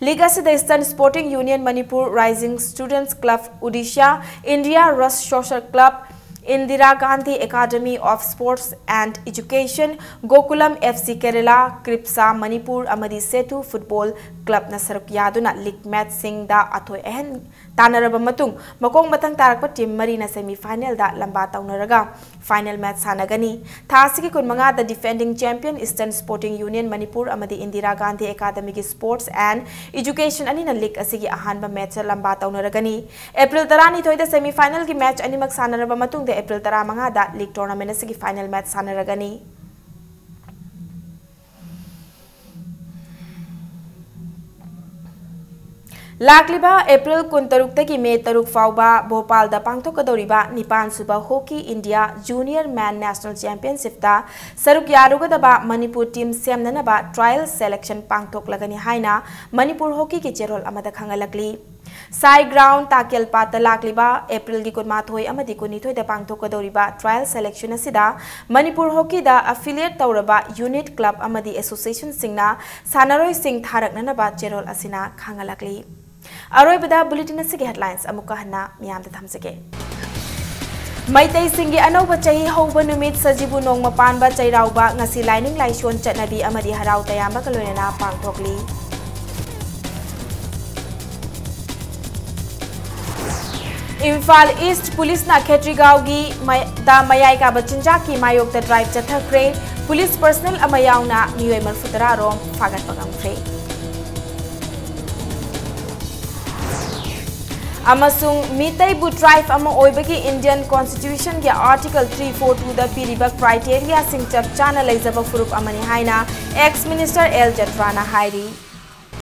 ꯂꯤꯒ ꯑꯁꯤꯗ eastern sporting union Manipur, rising students club Odisha, India rush social club, Indira Gandhi academy of sports and education, Gokulam F C Kerala, ꯀ꯭ꯔꯤꯞꯁꯥ ꯃꯅꯤꯄꯨꯔ ꯑꯃꯗꯤ ꯁꯦꯇꯨ ꯐꯨꯠꯕꯣꯜ ꯀ꯭ꯂꯕꯅ ꯁꯔꯨꯛ ꯌꯥꯗꯨꯅ ꯂꯤꯒ ꯃꯦꯆꯁꯤꯡꯗ ꯑꯊꯣꯏ ꯑꯍꯦꯟ ꯇꯥꯟꯅꯔꯕ ꯃꯇꯨꯡ, ꯃꯈꯣꯡ ꯃꯊꯪ ꯇꯥꯔꯛꯄ ꯇꯤꯝ ꯃꯔꯤꯅ ꯁꯦꯃꯤ ꯐꯥꯏꯅꯦꯜꯗ ꯂꯝꯕꯥ ꯇꯧꯅꯔꯒ ꯐꯥꯏꯅꯦꯜ ꯃꯦꯆ ꯁꯥꯟꯅꯒꯅꯤ꯫ ꯊꯥ ꯑꯁꯤꯒꯤ ꯀꯨꯟꯃꯉꯥꯗ defending champion eastern sporting union Manipur ꯑꯃꯗꯤ ꯏꯟꯗꯤꯔꯥ ꯒꯥꯟꯙꯤ ꯑꯦꯀꯥꯗꯃꯤꯒꯤ ꯁ꯭ꯄꯣꯔꯠꯁ ꯑꯦꯟꯗ ꯑꯦꯖꯨꯀꯦꯁꯟ ꯑꯅꯤꯅ ꯂꯤꯒ ꯑꯁꯤꯒꯤ ꯑꯍꯥꯟꯕ ꯃꯦꯆꯇ ꯂꯝꯕꯥ ꯇꯧꯅꯔꯒꯅꯤ꯫ ꯑꯦꯄ꯭ꯔꯤꯜ ꯇꯔꯥꯅꯤꯊꯣꯏꯗ ꯁꯦꯃꯤ ꯐꯥꯏꯅꯦꯜꯒꯤ ꯃꯦꯆ ꯑꯅꯤꯃꯛ ꯁꯥꯟꯅꯔꯕ ꯃꯇꯨꯡꯗ ꯑꯦꯄ꯭ꯔꯤꯜ ꯇꯔꯥꯃꯉꯥꯗ ꯂꯤꯒ ꯇꯣꯔꯅꯥꯃꯦꯟ ꯑꯁꯤꯒꯤ ꯐꯥꯏꯅꯦꯜ ꯃꯦꯆ ꯁꯥꯟꯅꯔꯒꯅꯤ꯫ ꯂꯥꯛꯂꯤꯕ ꯑꯦꯄ꯭ꯔꯤꯜ ꯀꯨꯟꯇꯔꯨꯛꯇꯒꯤ ꯃꯦ ꯇꯔꯨꯛ ꯐꯥꯎꯕ ꯚꯣꯄꯥꯜꯗ ꯄꯥꯡꯊꯣꯛꯀꯗꯧꯔꯤꯕ ꯅꯤꯄꯥꯟ ꯁꯨꯕ ꯍꯣꯀꯤ ꯏꯟꯗꯤꯌꯥ ꯖꯨꯅꯤꯌꯔ ꯃꯦꯟ ꯅꯦꯁꯅꯦꯜ ꯆꯦꯝꯄꯤꯌꯟꯁꯤꯞꯇ ꯁꯔꯨꯛ ꯌꯥꯔꯨꯒꯗꯕ ꯃꯅꯤꯄꯨꯔ ꯇꯤꯝ ꯁꯦꯝꯅꯅꯕ ꯇ꯭ꯔꯥꯌꯦꯜ ꯁꯦꯂꯦꯛꯁꯟ ꯄꯥꯡꯊꯣꯛꯂꯒꯅꯤ ꯍꯥꯏꯅ ꯃꯅꯤꯄꯨꯔ ꯍꯣꯀꯤꯒꯤ ꯆꯦꯔꯣꯜ ꯑꯃꯗ ꯈꯪꯍꯜꯂꯛꯂꯤ꯫ ꯁꯥꯏ ꯒ꯭ꯔꯥꯎꯟ ꯇꯥꯀꯦꯜꯄꯥꯠꯇ ꯂꯥꯛꯂꯤꯕ ꯑꯦꯄ꯭ꯔꯤꯜꯒꯤ ꯀꯨꯟꯃꯥꯊꯣꯏ ꯑꯃꯗꯤ ꯀꯨꯟꯅꯤꯊꯣꯏꯗ ꯄꯥꯡꯊꯣꯛꯀꯗꯧꯔꯤꯕ ꯇ꯭ꯔꯥꯌꯦꯜ ꯁꯦꯂꯦꯛꯁꯟ ꯑꯁꯤꯗ ꯃꯅꯤꯄꯨꯔ ꯍꯣꯀꯤꯗ ꯑꯦꯐꯤꯂꯤꯌꯦꯠ ꯇꯧꯔꯕ ꯌꯨꯅꯤꯠ, ꯀ꯭ꯂꯕ ꯑꯃꯗꯤ ꯑꯦꯁꯣꯁꯤꯌꯦꯁꯟꯁꯤꯡꯅ ꯁꯥꯟꯅꯔꯣꯏꯁꯤꯡ ꯊꯥꯔꯛꯅꯅꯕ ꯆꯦꯔꯣꯜ ꯑꯁꯤꯅ ꯈꯪꯍꯜꯂꯛꯂꯤ꯫ ꯑꯔꯣꯏꯕꯗ ꯕꯨꯂꯦꯇꯤꯟ ꯑꯁꯤꯒꯤ ꯍꯦꯗꯂꯥꯏꯟꯁ ꯑꯃꯨꯛꯀ ꯍꯟꯅ ꯃꯤꯌꯥꯝꯗ ꯊꯝꯖꯒꯦ꯫ ꯃꯩꯇꯩꯁꯤꯡꯒꯤ ꯑꯅꯧꯕ ꯆꯍꯤ ꯍꯧꯕ ꯅꯨꯃꯤꯠ ꯁꯖꯤꯕꯨ ꯅꯣꯡꯃ ꯄꯥꯟꯕ ꯆꯩꯔꯥꯎꯕ ꯉꯁꯤ ꯂꯥꯏꯅꯤꯡ ꯂꯥꯏꯁꯣꯟ ꯆꯠꯅꯕꯤ ꯑꯃꯗꯤ ꯍꯔꯥꯎ ꯇꯌꯥꯝꯕꯒ ꯂꯣꯏꯅꯅ ꯄꯥꯡꯊꯣꯛꯂꯤ꯫ ꯏꯝꯐꯥꯜ ꯏꯁ꯭ꯠ ꯄꯨꯂꯤꯁꯅ ꯈꯦꯇ꯭ꯔꯤꯒꯥꯎꯒꯤ ꯃ-, ꯗ ꯃꯌꯥꯏ ꯀꯥꯕ ꯆꯤꯟꯖꯥꯛꯀꯤ ꯃꯥꯌꯣꯛꯇ ꯗ꯭ꯔꯥꯏꯚ ꯆꯠꯊꯈ꯭ꯔꯦ꯫ ꯄꯨꯂꯤꯁ ꯄꯔꯁꯅꯦꯜ ꯑꯃ ꯌꯥꯎꯅ ꯃꯤꯑꯣꯏ ꯃꯔꯤꯐꯨꯇꯔꯥ ꯔꯣꯝ ꯐꯥꯒꯠꯄ ꯉꯝꯈ꯭ꯔꯦ꯫ ꯑꯃꯁꯨꯡ ꯃꯤꯇꯩꯕꯨ ꯇ꯭ꯔꯥꯏꯕ ꯑꯃ ꯑꯣꯏꯕꯒꯤ ꯏꯟꯗꯤꯌꯟ ꯀꯣꯟꯁꯇꯤꯇ꯭ꯌꯨꯁꯟꯒꯤ ꯑꯥꯔꯇꯤꯀꯜ ꯊ꯭ꯔꯤ ꯐꯣꯔ ꯇꯨꯗ ꯄꯤꯔꯤꯕ ꯀ꯭ꯔꯥꯏꯇꯦꯔꯤꯌꯥꯁꯤꯡ ꯆꯞ ꯆꯥꯅ ꯂꯩꯖꯕ ꯐꯨꯔꯨꯞ ꯑꯃꯅꯤ ꯍꯥꯏꯅ ꯑꯦꯛꯁ ꯃꯤꯅꯤꯁꯇꯔ ꯑꯦꯜ ꯖꯠꯔꯥꯅ ꯍꯥꯏꯔꯤ꯫